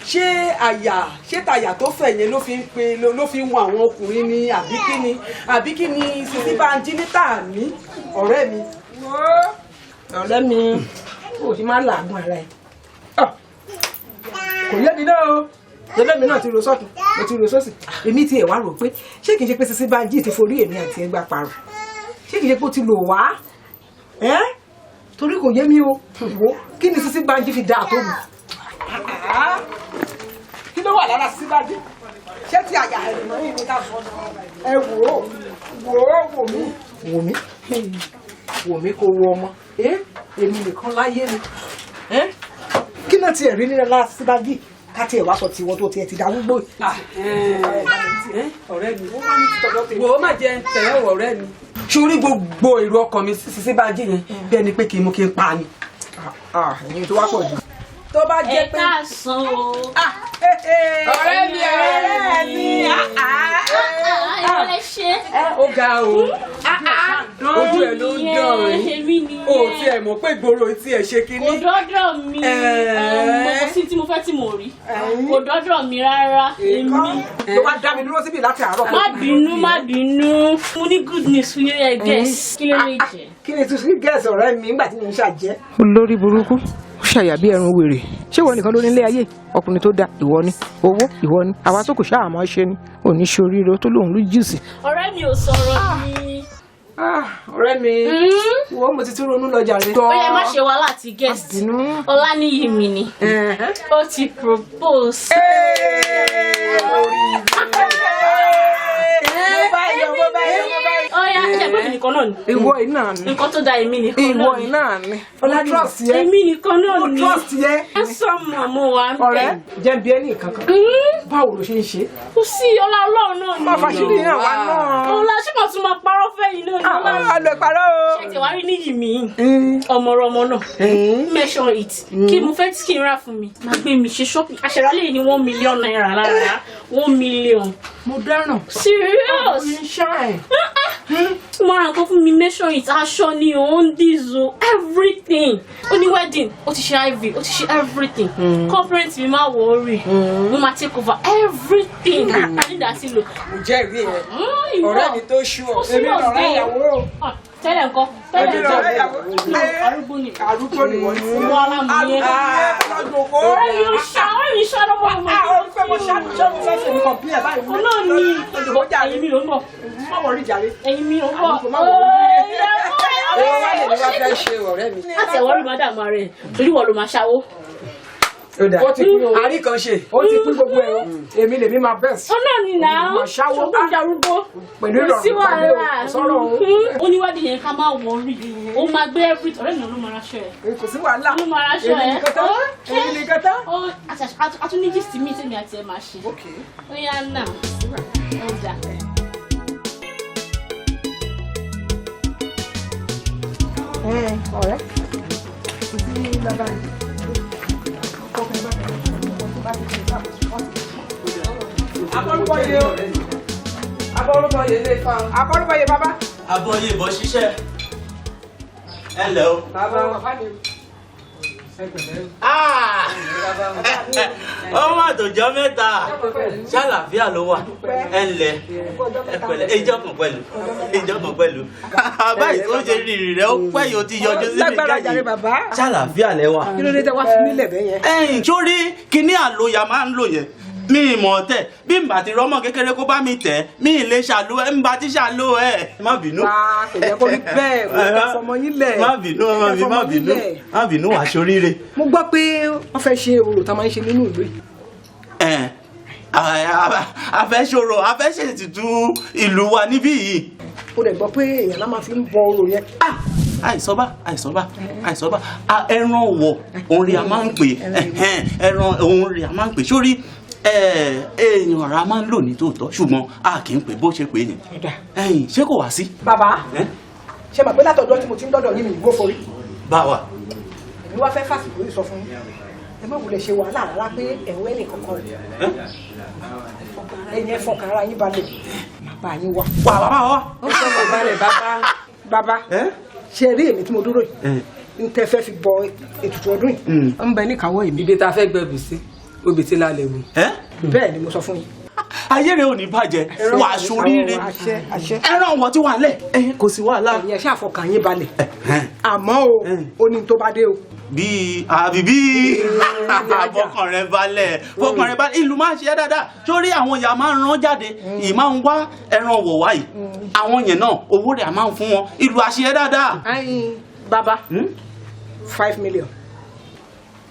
ṣé àyà, ṣé tàyà tó fẹ̀ yẹn ló fi ń pe, ló fi ń wọ àwọn ọkùnrin ni, àbí kí ni, àbí kí ni Sisi Banji ní tààmì ọ̀rẹ́ mi? Ọ̀rẹ́ mi, o sì máa ń làágùn ara ẹ̀. Kò yé mi náà o. Lọ́dọ̀ mi náà ti ro sọ́tún, mo ti ro sósì. Èmi ti ẹ̀ wá rò pé ṣé kìí ṣe pé Sisi Banji ti forí èmi àti ẹgbà parọ́? Ṣé kìí ṣe pé ó ti lò wá? Torí kò yé mi o. Wo kí ni Sisi Banji fi dáa tó mi? Kí ló wà lára Sisi Banji? Ṣé ti àyà ẹ̀rọ yìí ni ká sọ? Ẹ wò ó, wò ó, wò mí. Wò mí. Wò mí kó wo ọmọ. Èmi nìkan láyé mi. Kí náà tiẹ̀ rí nílẹ̀ lára Sisi Banji? Ká tiẹ̀ wá sọ tiwọn tó tiẹ̀ ti darúgbó. Ọ̀rẹ́ mi, wò ó má jẹ tẹ̀ ẹ́ wọ̀ ọ̀rẹ́ mi. Sórí gbogbo èrò ọkàn mi Sisi Banji yẹn bí ẹni pé kí n mú kí n pa ni. Ìyẹn tó wá pọ̀ jù. Tó bá jẹ́ pé. Ẹ káàsán o. Ọ̀rẹ́ mi, ọ̀rẹ́ mi. Ìwọ lẹ ṣe. Ó ga o, ojú ẹ ló ń dán ẹ. O tiẹ̀ mọ̀ pé ìgboro tí ẹ ṣe kínní. Kò dọ́dọ̀ mi, mo kò sí tí mo fẹ́ tí mo rí. Kò dọ́dọ̀ mi rárá, èmi. Ló wá dá mi dúró síbi láti àárọ̀. Má bínú, má bínú. Mo ní good news fún yín, ẹ guess. Kí ló lè jẹ́? Kí ni tuntun gẹ̀ẹ́sì ọ̀rẹ́ mi nígbà tí mo ń ṣàjẹ́? Olórí burúkú, ó ṣàyà bí ẹrun wèrè. Ṣé ìwọ nìkan ló nílé ayé? Ọkùnrin tó da ìwọ ni, owó ìwọ ni, àwa tó kù ṣáà máa ṣe ni òní ṣoríire tó lóun ló jùsì. Ọ̀rẹ́ mi ò sọ̀rọ̀ ni. Ọ̀rẹ́ mi, wo, mo ti tún ronú lọ jàre. Ó yẹ má ṣe wàhálà àti guest. Ọláníyì mi ni. Ó ti propose. Ó yá, ṣe pé èmi nìkan náà ni. Ìwọ iná ni. Nǹkan tó da, èmi nìkan náà ni. Ìwọ iná ni. Mo trust yẹ. Èmi nìkan náà ni. Mo trust yẹ. Ẹ sọ mọ̀, mo wà ń bẹ̀. Ọ̀rẹ́, jẹ́ bí ẹni kankan. Báwo ló ṣe ń ṣe? Kò sí ọlá Ọlọ́run náà ni. Má fàṣírí náà wá náà. Ọlá ṣé mo tún máa parọ́ fẹ́ yìí náà ni. A lè parọ́ o. Ṣé ti wá rí níyì mi? Ọmọrọmọ náà. Measure it. Kí mo fẹ́ tí kì í rà fún mi. Máa gbé mi ṣe shopping. Aṣèrálẹ̀ ní ₦1 million lára. 1 million. Mo dáràn. Serious. Mo ra nǹkan fún mi, measure it, aṣọ ni o, undies o, everything. Ó ní wedding, ó ti ṣe IV, ó ti ṣe everything. Corporate mi máa worry. Mo máa take over everything. Nígbà tí lò. Mo jẹ́rìí ẹ. Ọ̀rẹ́ mi tó ṣú ọ. Èmi lọ̀rẹ́ ìyàwó. Tẹ́lẹ̀ nǹkan. Tẹ́lẹ̀ Èmi lọ̀rẹ́ ìyàwó. Arúgbó ni. Arúgbó ni wọ́n ti. Wọ́n alámúyẹ. Ọ̀rẹ́ mi ò ṣá, ọ̀rẹ́ mi ṣá lọ́mọ ọmọ. Ọ̀rẹ́ mi ṣá, ṣé mo fẹ́ fèmí kan bí ẹ báyìí? Olóò ní. Ẹ̀yin mi ló ń bọ̀. Má wọrí jàre. Ẹ̀yin mi ló ń bọ̀. Owó wá lè ní wá fẹ́ ṣe ọ̀rẹ́ mi. Láti ẹ̀wọ́ rí mádàmú rẹ̀, torí wọ́n ló máa ṣáwó. Ó ti pín o. Àrí kan ṣe. Ó ti pín gbogbo ẹ̀ o. Èmi lèmi máa best. Ó náà ní náà. Máa ṣáwó. Ṣùgbọ́n ìdarúgbó. Pẹ̀lú Kò sí ìrọ̀rùn pàdé o. wàhálà. Sọ̀rọ̀ o. Ó níwádìí yẹn, ká má wọrí. Ó máa gbé everything. Ọ̀rẹ́ mi ló máa raṣọ ẹ̀. Kò sí wàhálà. Ló máa raṣọ ẹ̀. Èmi nìkan tán. Èmi nìkan tán. Ó àtún ní gist mi tèmi àti ẹ̀ máa ṣe. Ó yá náà. Ó dà. Ọ̀rẹ́ kò sí bàbá yìí. Abọ́rúbọ̀yé o. Abọ́rúbọ̀yé lè fa o. Abọ́rúbọ̀yé bàbá. Abọ́yé bọ́ ṣiṣẹ́. Ẹ lẹ́ o. Bàbá mi. Ó mà tó jọ mẹ́ta. Ṣàlàáfíà ló wà. Ẹ ǹlẹ́. Ẹ pẹ̀lẹ́. Ìjọ kan pẹ̀lú. Ìjọ kan pẹ̀lú. Báyìí tó ṣe rìnrìn rẹ̀ ó pẹ́ yóò ti yọjú sí mi Lágbára jàre bàbá. Ṣàlàáfíà lẹ wà. Kí ló dé tẹ wá fi mí lẹ̀ bẹ́ẹ̀ yẹn? Ẹ̀yin sórí kíní àlòyà máa ń lò yẹn mi ì mọ̀ tẹ̀ bí n bá ti rọ́mọ kékeré kó bá mi tẹ̀ mi ì lè ṣàlò ẹ̀ n bá ti ṣàlò ẹ̀ má bínú. Wá kò yẹ kó rí bẹ́ẹ̀ kò yẹ ká fọmọ yín lẹ̀. Má bínú má bínú má bínú má bínú wàá ṣoríire. Mo gbọ́ pé wọ́n fẹ́ ṣe orò tá a máa ń ṣe nínú ìlú yìí. Ẹ̀ a fẹ́ ṣòro a fẹ́ ṣètùtù ìlú wa níbí yìí. Mo dẹ̀ gbọ́ pé èèyàn náà máa fi ń bọ orò yẹn. Àìsọ́bà àìsọ́bà àìsọ́bà ẹran wọ̀ òun rí a máa ń pè ẹran òun rí a máa ń pè sórí èèyàn ara máa ń lò ní tòótọ́ ṣùgbọ́n a kì í pè bó ṣe pè yẹn ẹ̀yìn ṣé kò wá sí. Bàbá ṣe mọ̀ pé látọ̀dọ̀ tí mo ti ń dọ́dọ̀ yín mi ìgbó forí. Báwa. Èmi wá fẹ́ fàsìkò yìí sọ fún yín. Ẹ má wulẹ̀ ṣe wàhálà rárá pé ẹ̀wọ́ ẹnì kankan rẹ̀. Ẹ̀yin ẹ fọkàn ara yín balẹ̀. Bàbá yín wà. Wà bàbá wa. Ó fọkàn balẹ̀ bàbá. Bàbá ṣe rí èmi tí mo dúró yìí. N tẹ́ fẹ́ fi bọ ètùtù ọdún yìí. Ń bẹ níkàáwọ́ èmi. Ibi tá a fẹ́ gbẹ̀bù sí, obì tí lálẹ́ wù. Bẹ́ẹ̀ ni mo sọ fún yín. Ayé rẹ ò ní bàjẹ́ wà á ṣoríire ẹran ọ̀wọ́ tí wà lẹ̀ kò sí wàhálà. Ẹ̀yin ẹ ṣáà fọkàn yín balẹ̀. Àmọ́ o, ó ní tó bá dé o. Bíi àbí bíi fọkàn rẹ balẹ̀ fọkàn rẹ balẹ̀ ìlú máa ń ṣe é dáadáa sórí àwọn ìyá máa ń rán jáde ìyí máa ń wá ẹran ọ̀wọ̀ wá yìí àwọn yẹn náà owó rẹ̀ a máa ń fún wọn ìlú àṣeyẹ dáadáa. Ayin bàbá 5 million.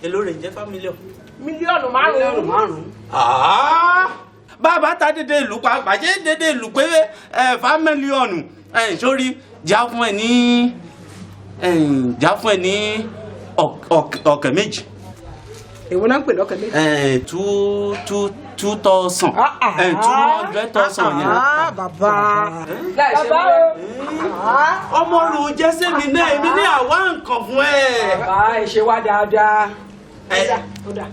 Èló rẹ̀ ń jẹ́ 5 million. Mílíọ̀nù márùn-ún. Bàbá ta dédé ìlú pàápàá ṣé dédé ìlú pé 5 mílíọ̀nù sórí já fún ẹ ní já fún ẹ ní ọ̀kẹ́ méjì. Èwo náà ń pè lọ́kẹ́ méjì? 2,000 200,000 yẹn. Bàbá bàbá o. Ọmọ rò jẹ́ sẹ́mi náà èmi ní àwa nǹkan fún ẹ. Bàbá ẹ ṣe wá dáadáa. Ó dà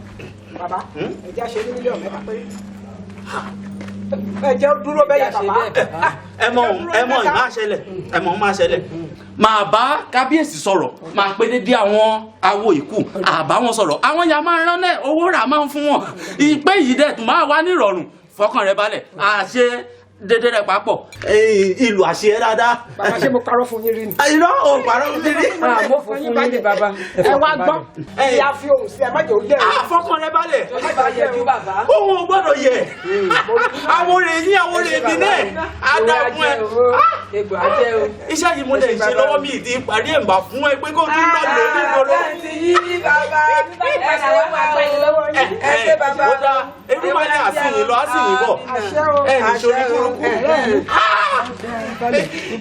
bàbá ẹ jẹ́ àṣẹ ní mílíọ̀nù mẹ́ta péré. Ẹ jẹ́ dúró bẹ́ẹ̀ yẹn bàbá. Ẹ mọ ẹ mọ ìmá ṣẹlẹ̀ ẹ mọ ìmá ṣẹlẹ̀ máa bá kábíyèsí sọ̀rọ̀ máa pé dédé àwọn awo ìkú àbá wọn sọ̀rọ̀ àwọn ya máa ń rán náà owó rà máa ń fún wọn ìpè yìí dẹ̀ tún máa wá nírọ̀rùn fọkàn rẹ balẹ̀ àṣẹ dédé rẹ papọ̀ ìlú àṣẹ dáadáa. Bàbá ṣé mo parọ́ fún yín rí ni. Irọ́ ò parọ́ fún mi rí. Mo fò fún yín ní bàbá. Ẹ wá gbọ́ ẹ yà fi ohùn sí ẹ má jẹ́ òun dẹ̀. Fọkàn rẹ balẹ̀ ohun ò gbọ́dọ̀ yẹ àwọn rè yín àwọn rè mí náà á dá fún ẹ. Iṣẹ́ yìí mo lè ṣe lọ́wọ́ mi ìdí parí ẹ̀ ń bà fún ẹ pé kó tún lọ lò ní ìgboro. Ẹ ṣe bàbá. Ó dáa irú máa ní àsìyìn lọ àsìyìn bọ̀ ẹ ní sori burúkú.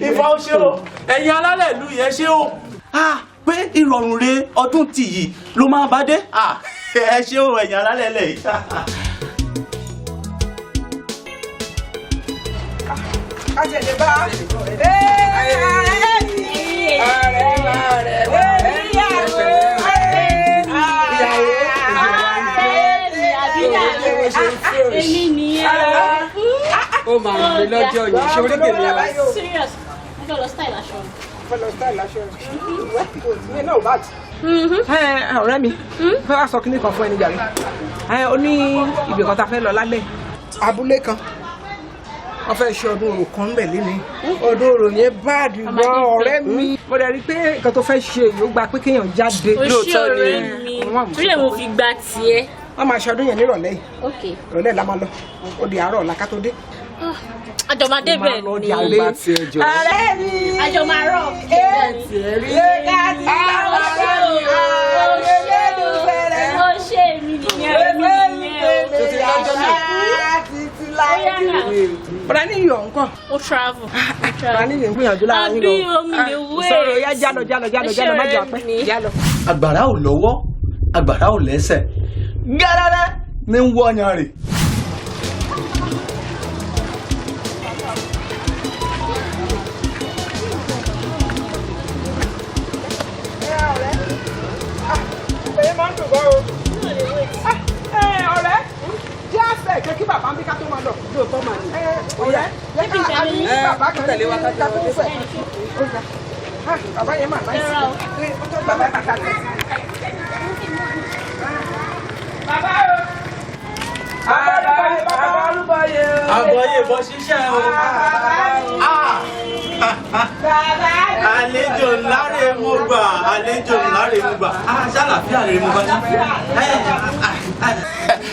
Ifá ó ṣe o ẹ̀yin alálẹ̀ ìlú yẹn ṣe o pé ìrọ̀rùn re ọdún tì yìí ló máa bá dé ẹ ṣe o ẹ̀yin alálẹ̀ ilẹ̀ yìí. Kájẹ̀lẹ̀ bá Èmi nìyẹn. Ó máa ń lè lọ́jọ́ yìí ṣe orí gèlè wa. Serious, mo fẹ́ lọ style aṣọ mi. Fẹ́ lọ style aṣọ mi. Kò sí ní náà bá ti. Ọ̀rẹ́ mi, fẹ́ wá sọ kíní kan fún ẹni jàre. Ó ní ibì kan tá a fẹ́ lọ lálẹ́. Abúlé kan wọ́n fẹ́ ṣe ọdún orò kan ńbẹ̀ lé mi. Ọdún orò yẹn báàdì gan ọ̀rẹ́ mi. Mo dẹ̀ rí i pé nǹkan tó fẹ́ ṣe yìí ó gba pé kéèyàn jáde. O ṣé ọ̀rẹ́ mi, torí ẹ̀ mo fi gba tiẹ̀. Wọ́n máa ṣe ọdún yẹn nírọ̀lẹ́ yìí. Ok. Ìrọ̀lẹ́ la máa lọ. Ó di àárọ̀ ọ̀la ká tó dé. Àjọmọdé bẹ̀ ni. Ọ̀rẹ́ mi. Àjọmọ̀ àárọ̀. Ó ṣe èmi nìyẹn, èmi nìyẹn o. Bọ̀dá ní iyọ̀ ńkọ́. Ó travel. Bọ̀dá ní iyọ̀ ń gbìyànjú lára yín lọ. Àbí omi lè wait. Sọ̀rọ̀ ya jálọ jálọ jálọ jálọ má jẹ́ àpẹ́ jálọ. Àgbàrá ò lọ́wọ́ àgbàrá ò lẹ́sẹ̀ gẹ́rẹ́rẹ́ ní ń wọ́yan rè. máa ń dùn gan o. Ọ̀rẹ́ jẹ́ àfẹ́ ìkẹ́ kí bàbá ń bí ká tó máa lọ. Lóòótọ́ màá ní. Ọ̀rẹ́ jẹ́ ká a ní bàbá kan ní ká tó fẹ́. Bàbá yẹn mà náà sí. Bàbá bàtà rẹ̀. Bàbá o. Bàbá olúbọyé o. Àbọ̀yé bọ́ ṣiṣẹ́ o. Àlejò ńláre mo gbà, àlejò ńláre mo gbà. Ṣàlàfíà rè mo bá ṣe.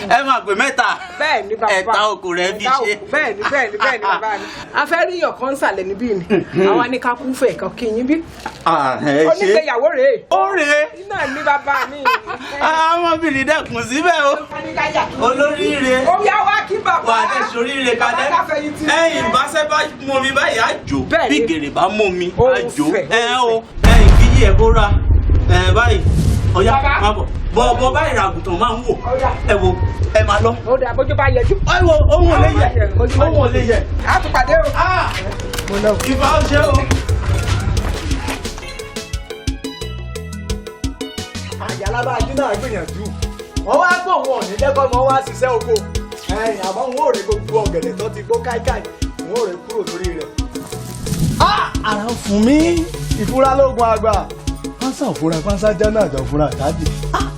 Ẹ máa pè mẹ́ta. Bẹ́ẹ̀ni bàbá. Ẹ̀ta okò rẹ̀ fi ṣe. Bẹ́ẹ̀ni bẹ́ẹ̀ni bẹ́ẹ̀ni bàbá mi. A fẹ́ rí yàn kan sàlẹ̀ níbí ni. Àwa ní ká kú fẹ̀ kan kí yín bí. Ẹ ṣe. Onígbéyàwó rèé. Ó rèé. Iná ní bàbá mi. Ọmọbìnrin dẹ́kun síbẹ̀ o. Olóríire. Ó yá wá kí bàbá. Wà á dẹ̀ soríire kalẹ̀. Ẹ̀yin ìbáṣẹ́ bá mú mi báyìí á jò. Bí gèrè bá mú mi á jò. Ẹ o ẹ̀yin kí yí ẹ kó ra ẹ báyìí. Ọ̀yá má bọ̀. Bọ̀ báyìí ràgùtàn máa ń wò. Ẹ wo ẹ máa lọ. Ó dà bójú bá yẹjú. Ẹ wo ohun ò lè yẹ. Ohun ò lè yẹ. A tún pàdé o. Ìbá ó ṣe o. Àyàlábájú náà gbìyànjú wọ́n wá pọ̀ wọn ò ní jẹ́ kọ́ mọ́ wá ṣiṣẹ́ oko ẹ̀yìn àmọ́ wọn ò rí gbogbo ọ̀gẹ̀dẹ̀ tó ti gbó káíkáí wọn ò rí kúrò lórí rẹ̀. Ara ń fún mi ìfura lóògùn àgbà pánsá òfura pánsá jẹ́ náà jọ fúnra àtàjì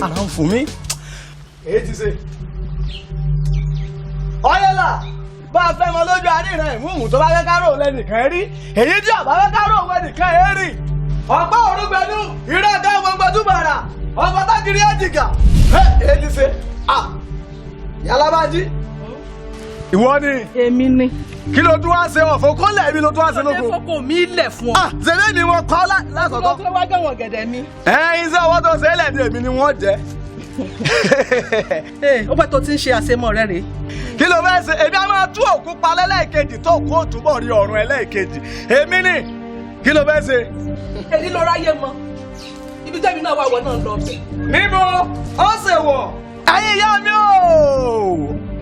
ara ń fún mi. Èyí ti ṣe. Ọ̀yẹ́là bá a fẹ́ mọ lójú àríran ìmúhùn tó bá fẹ́ kárò lẹ́nìkan rí èyí tí ọ̀bá fẹ́ kárò lẹ́nìkan rí ọ̀pá òrùngbẹ̀dú ìrẹ́ ẹ̀ka gbọ̀ngbẹ̀dú bàrà ọ̀pá tágìrì ẹ̀jìgà èyí ti ṣe. Yàlábájí ìwọ ni. Èmi ni. Kí ló tún wá ṣe ọ̀fọ̀ kólẹ̀ mi ló tún wá ṣe lóko. Ṣé fọkọ mi lẹ̀ fún ọ? Ṣèlè ni wọ́n kọ́ lásọ̀tọ̀. Kí ló wá jọ̀wọ́ gẹ̀dẹ̀ mi? Ẹ iṣẹ́ ọwọ́ tó ṣe é lẹ̀ ni èmi ni wọ́n jẹ́. Ó pẹ́ tó ti ń ṣe àṣemọ́ rẹ rèé. Kí ló fẹ́ ṣe? Èmi á máa tú òkú pa lẹ́lẹ́kejì tó kó túbọ̀ rí ọ̀run ẹlẹ́ẹ̀kejì. Èmi ni kí ló fẹ́ ṣe? Èyí ló ráyè mọ. Ibi tẹ́mi náà wà wọ náà lọ bẹ̀. Níbo? Ó ṣe wọ̀. Ẹ̀yin ìyá mi o!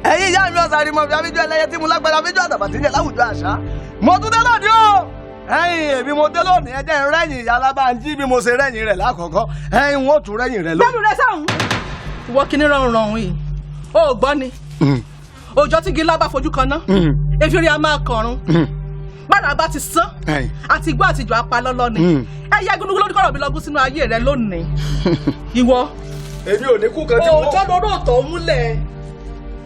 Ẹ̀yin ìyá mi ọ̀sán àrímọ̀ fi abíjú ẹlẹ́yẹ tí mo lágbára abíjú àtàbà tí ń jẹ láwùjọ àṣà. Mo tún dé lónìí o! Ẹ̀yin èmi mo dé lónìí ẹ jẹ́ n rẹ́yìn ìyá Alábànjí bí mo ṣe rẹ́yìn rẹ̀ lákọ̀ọ́kọ́. Ẹ̀yin wọn ò tún rẹ́yìn rẹ̀ lónìí. Bẹ́ẹ̀ni rẹ sáhùn. Ìwọ kìíní rọrùn rọrùn yìí. O ò gbọ́ ni. Òòjọ́ tí gíláà bá fojú kan ná. Efiri a máa kọrun. Bára bá ti sán. Àti igbó àtijọ́ apalọ́lọ́ ni. Ẹyẹ gúnugún lórí kọ̀rọ̀ mi lọ́gún sínú ayé rẹ lónìí. Ìwọ. Èmi ò ní kú kan tí mo. Òòjọ́ lóró tọ̀ múlẹ̀.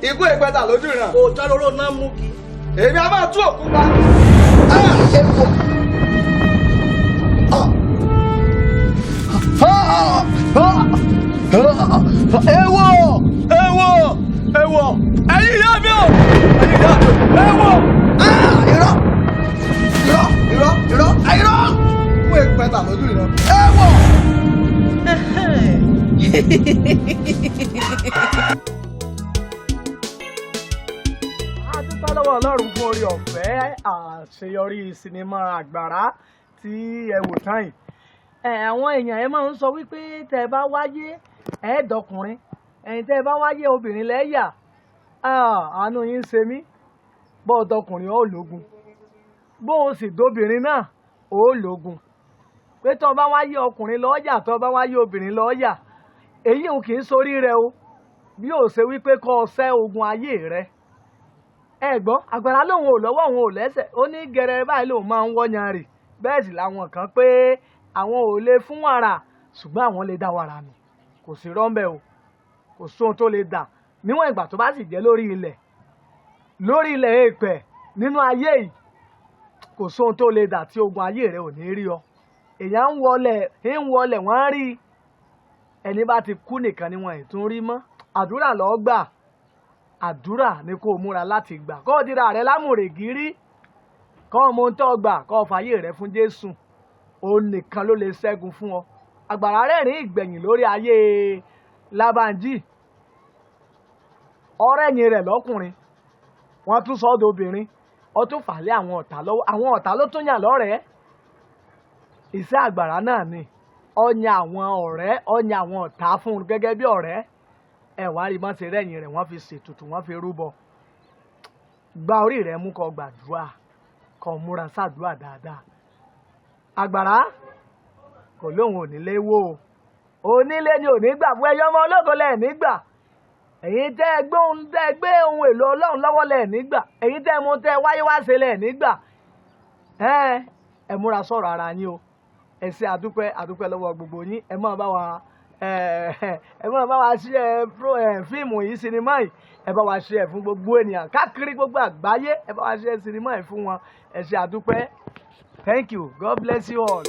Ikú ìpẹta lójú ìran. Òòjọ́ lóró náà mú gi. Èmi a máa tú òkú pa. Ewọ! Ewọ! Ewọ! Ẹ̀yin ìyá mi o! Ẹ̀yin ìyá mi o! Ewọ! Irọ́! Irọ́! Irọ́! Irọ́! Irọ́! Ikú ìpẹta lójú ìran. Ewọ! A dúpẹ́ lọ́wọ́ Ọlọ́run fún orí ọ̀fẹ́ àṣeyọrí sinimá Àgbàrá tí ẹ wò tán yìí. Àwọn èèyàn ẹ máa ń sọ wípé tẹ́ ẹ bá wáyé ẹ dọkùnrin, ẹ̀yin tẹ́ ẹ bá wáyé obìnrin lẹ́yà, àánú yín ń ṣe mí. Bó o dọkùnrin ó lógun, bó o sì dóbìnrin náà ó lógun. Pé tó o bá wáyé ọkùnrin lọ́ọ́yà, tó o bá wáyé obìnrin lọ́ọ́yà, èyí ò kì í sórí rẹ o bí ó ṣe wípé kọ́ ọ ṣẹ́ ogun ayé rẹ. Ẹ gbọ́, Àgbàrá lòun ò lọ́wọ́ òun ò lẹ́sẹ̀, ó ní gẹrẹ báyìí lòun máa ń wọ́yan rè. Bẹ́ẹ̀ sì làwọn kan pé àwọn ò lè fún wàrà ṣùgbọ́n àwọn lè dá wàrà nù. Kò sí rọ́ńbẹ́ o, kò sóhun tó lè dà níwọ̀n ìgbà tó bá sì jẹ́ lórí ilẹ̀, lórí ilẹ̀ èèpẹ̀ nínú ayé yìí, kò sóhun tó lè dà tí ogun ayé rẹ ò ní rí ọ. Èèyàn ń wọlé wọ́n rí ẹni bá ti kú nìkan ni wọn ì tún rí mọ́. Àdúrà ló gbà, àdúrà ni kó o múra láti gbà, kó o dira rẹ lámùrè gírí, kó o mọ ohun tó gbà, kó o fàyè rẹ fún Jésù. Òun nìkan ló lè ṣẹ́gun fún ọ. Àgbàrá rẹ́rìn ìgbẹ̀yìn lórí ayé Lábànjí. Ọ̀rẹ́yìn rẹ̀ lọ́kùnrin, wọ́n tún sọ ọ́ dobìnrin, ó tún fà lé àwọn ọ̀tá lọ́wọ́, àwọn ọ̀tá ló tún yàn lọ́rẹ̀ẹ́. Iṣẹ́ Àgbàrá náà ni ó yan àwọn ọ̀rẹ́, ó yan àwọn ọ̀tá fún un gẹ́gẹ́ bí ọ̀rẹ́. Ẹ wá rí bọ́n ṣe rẹ́yìn rẹ̀, wọ́n fi ṣètùtù, wọ́n fi rúbọ. Gba orí rẹ mú, kó gbàdúrà, kó múra ṣàdúrà dáadáa. Àgbàrá kò lóun ò nílé wó o, Onílé ni ò ní gbà fún ẹyọ ọmọ ológo lẹ̀ nígbà. Ẹ̀yin tẹ́ ẹ gbé ohun tẹ́ ẹ gbé ohun èlò Ọlọ́run lọ́wọ́ lẹ̀ nígbà. Ẹ̀yin tẹ́ ẹ mú tẹ́ ẹ wáyé wá ṣe lẹ̀ nígbà. Ẹ ẹ múra sọ̀rọ̀ ara yín o. Ẹ ṣé, àdúpẹ́, àdúpẹ́ lọ́wọ́ gbogbo yín. Ẹ máa bá wa ṣe ẹ fíìmù yìí, sinimá yìí, ẹ bá wa ṣe ẹ fún gbogbo ènìyàn káàkiri gbogbo àgbáyé. Ẹ bá wa ṣe sinimá yìí fún wọn. Ẹ ṣé, àdúpẹ́. Thank you. God bless you all.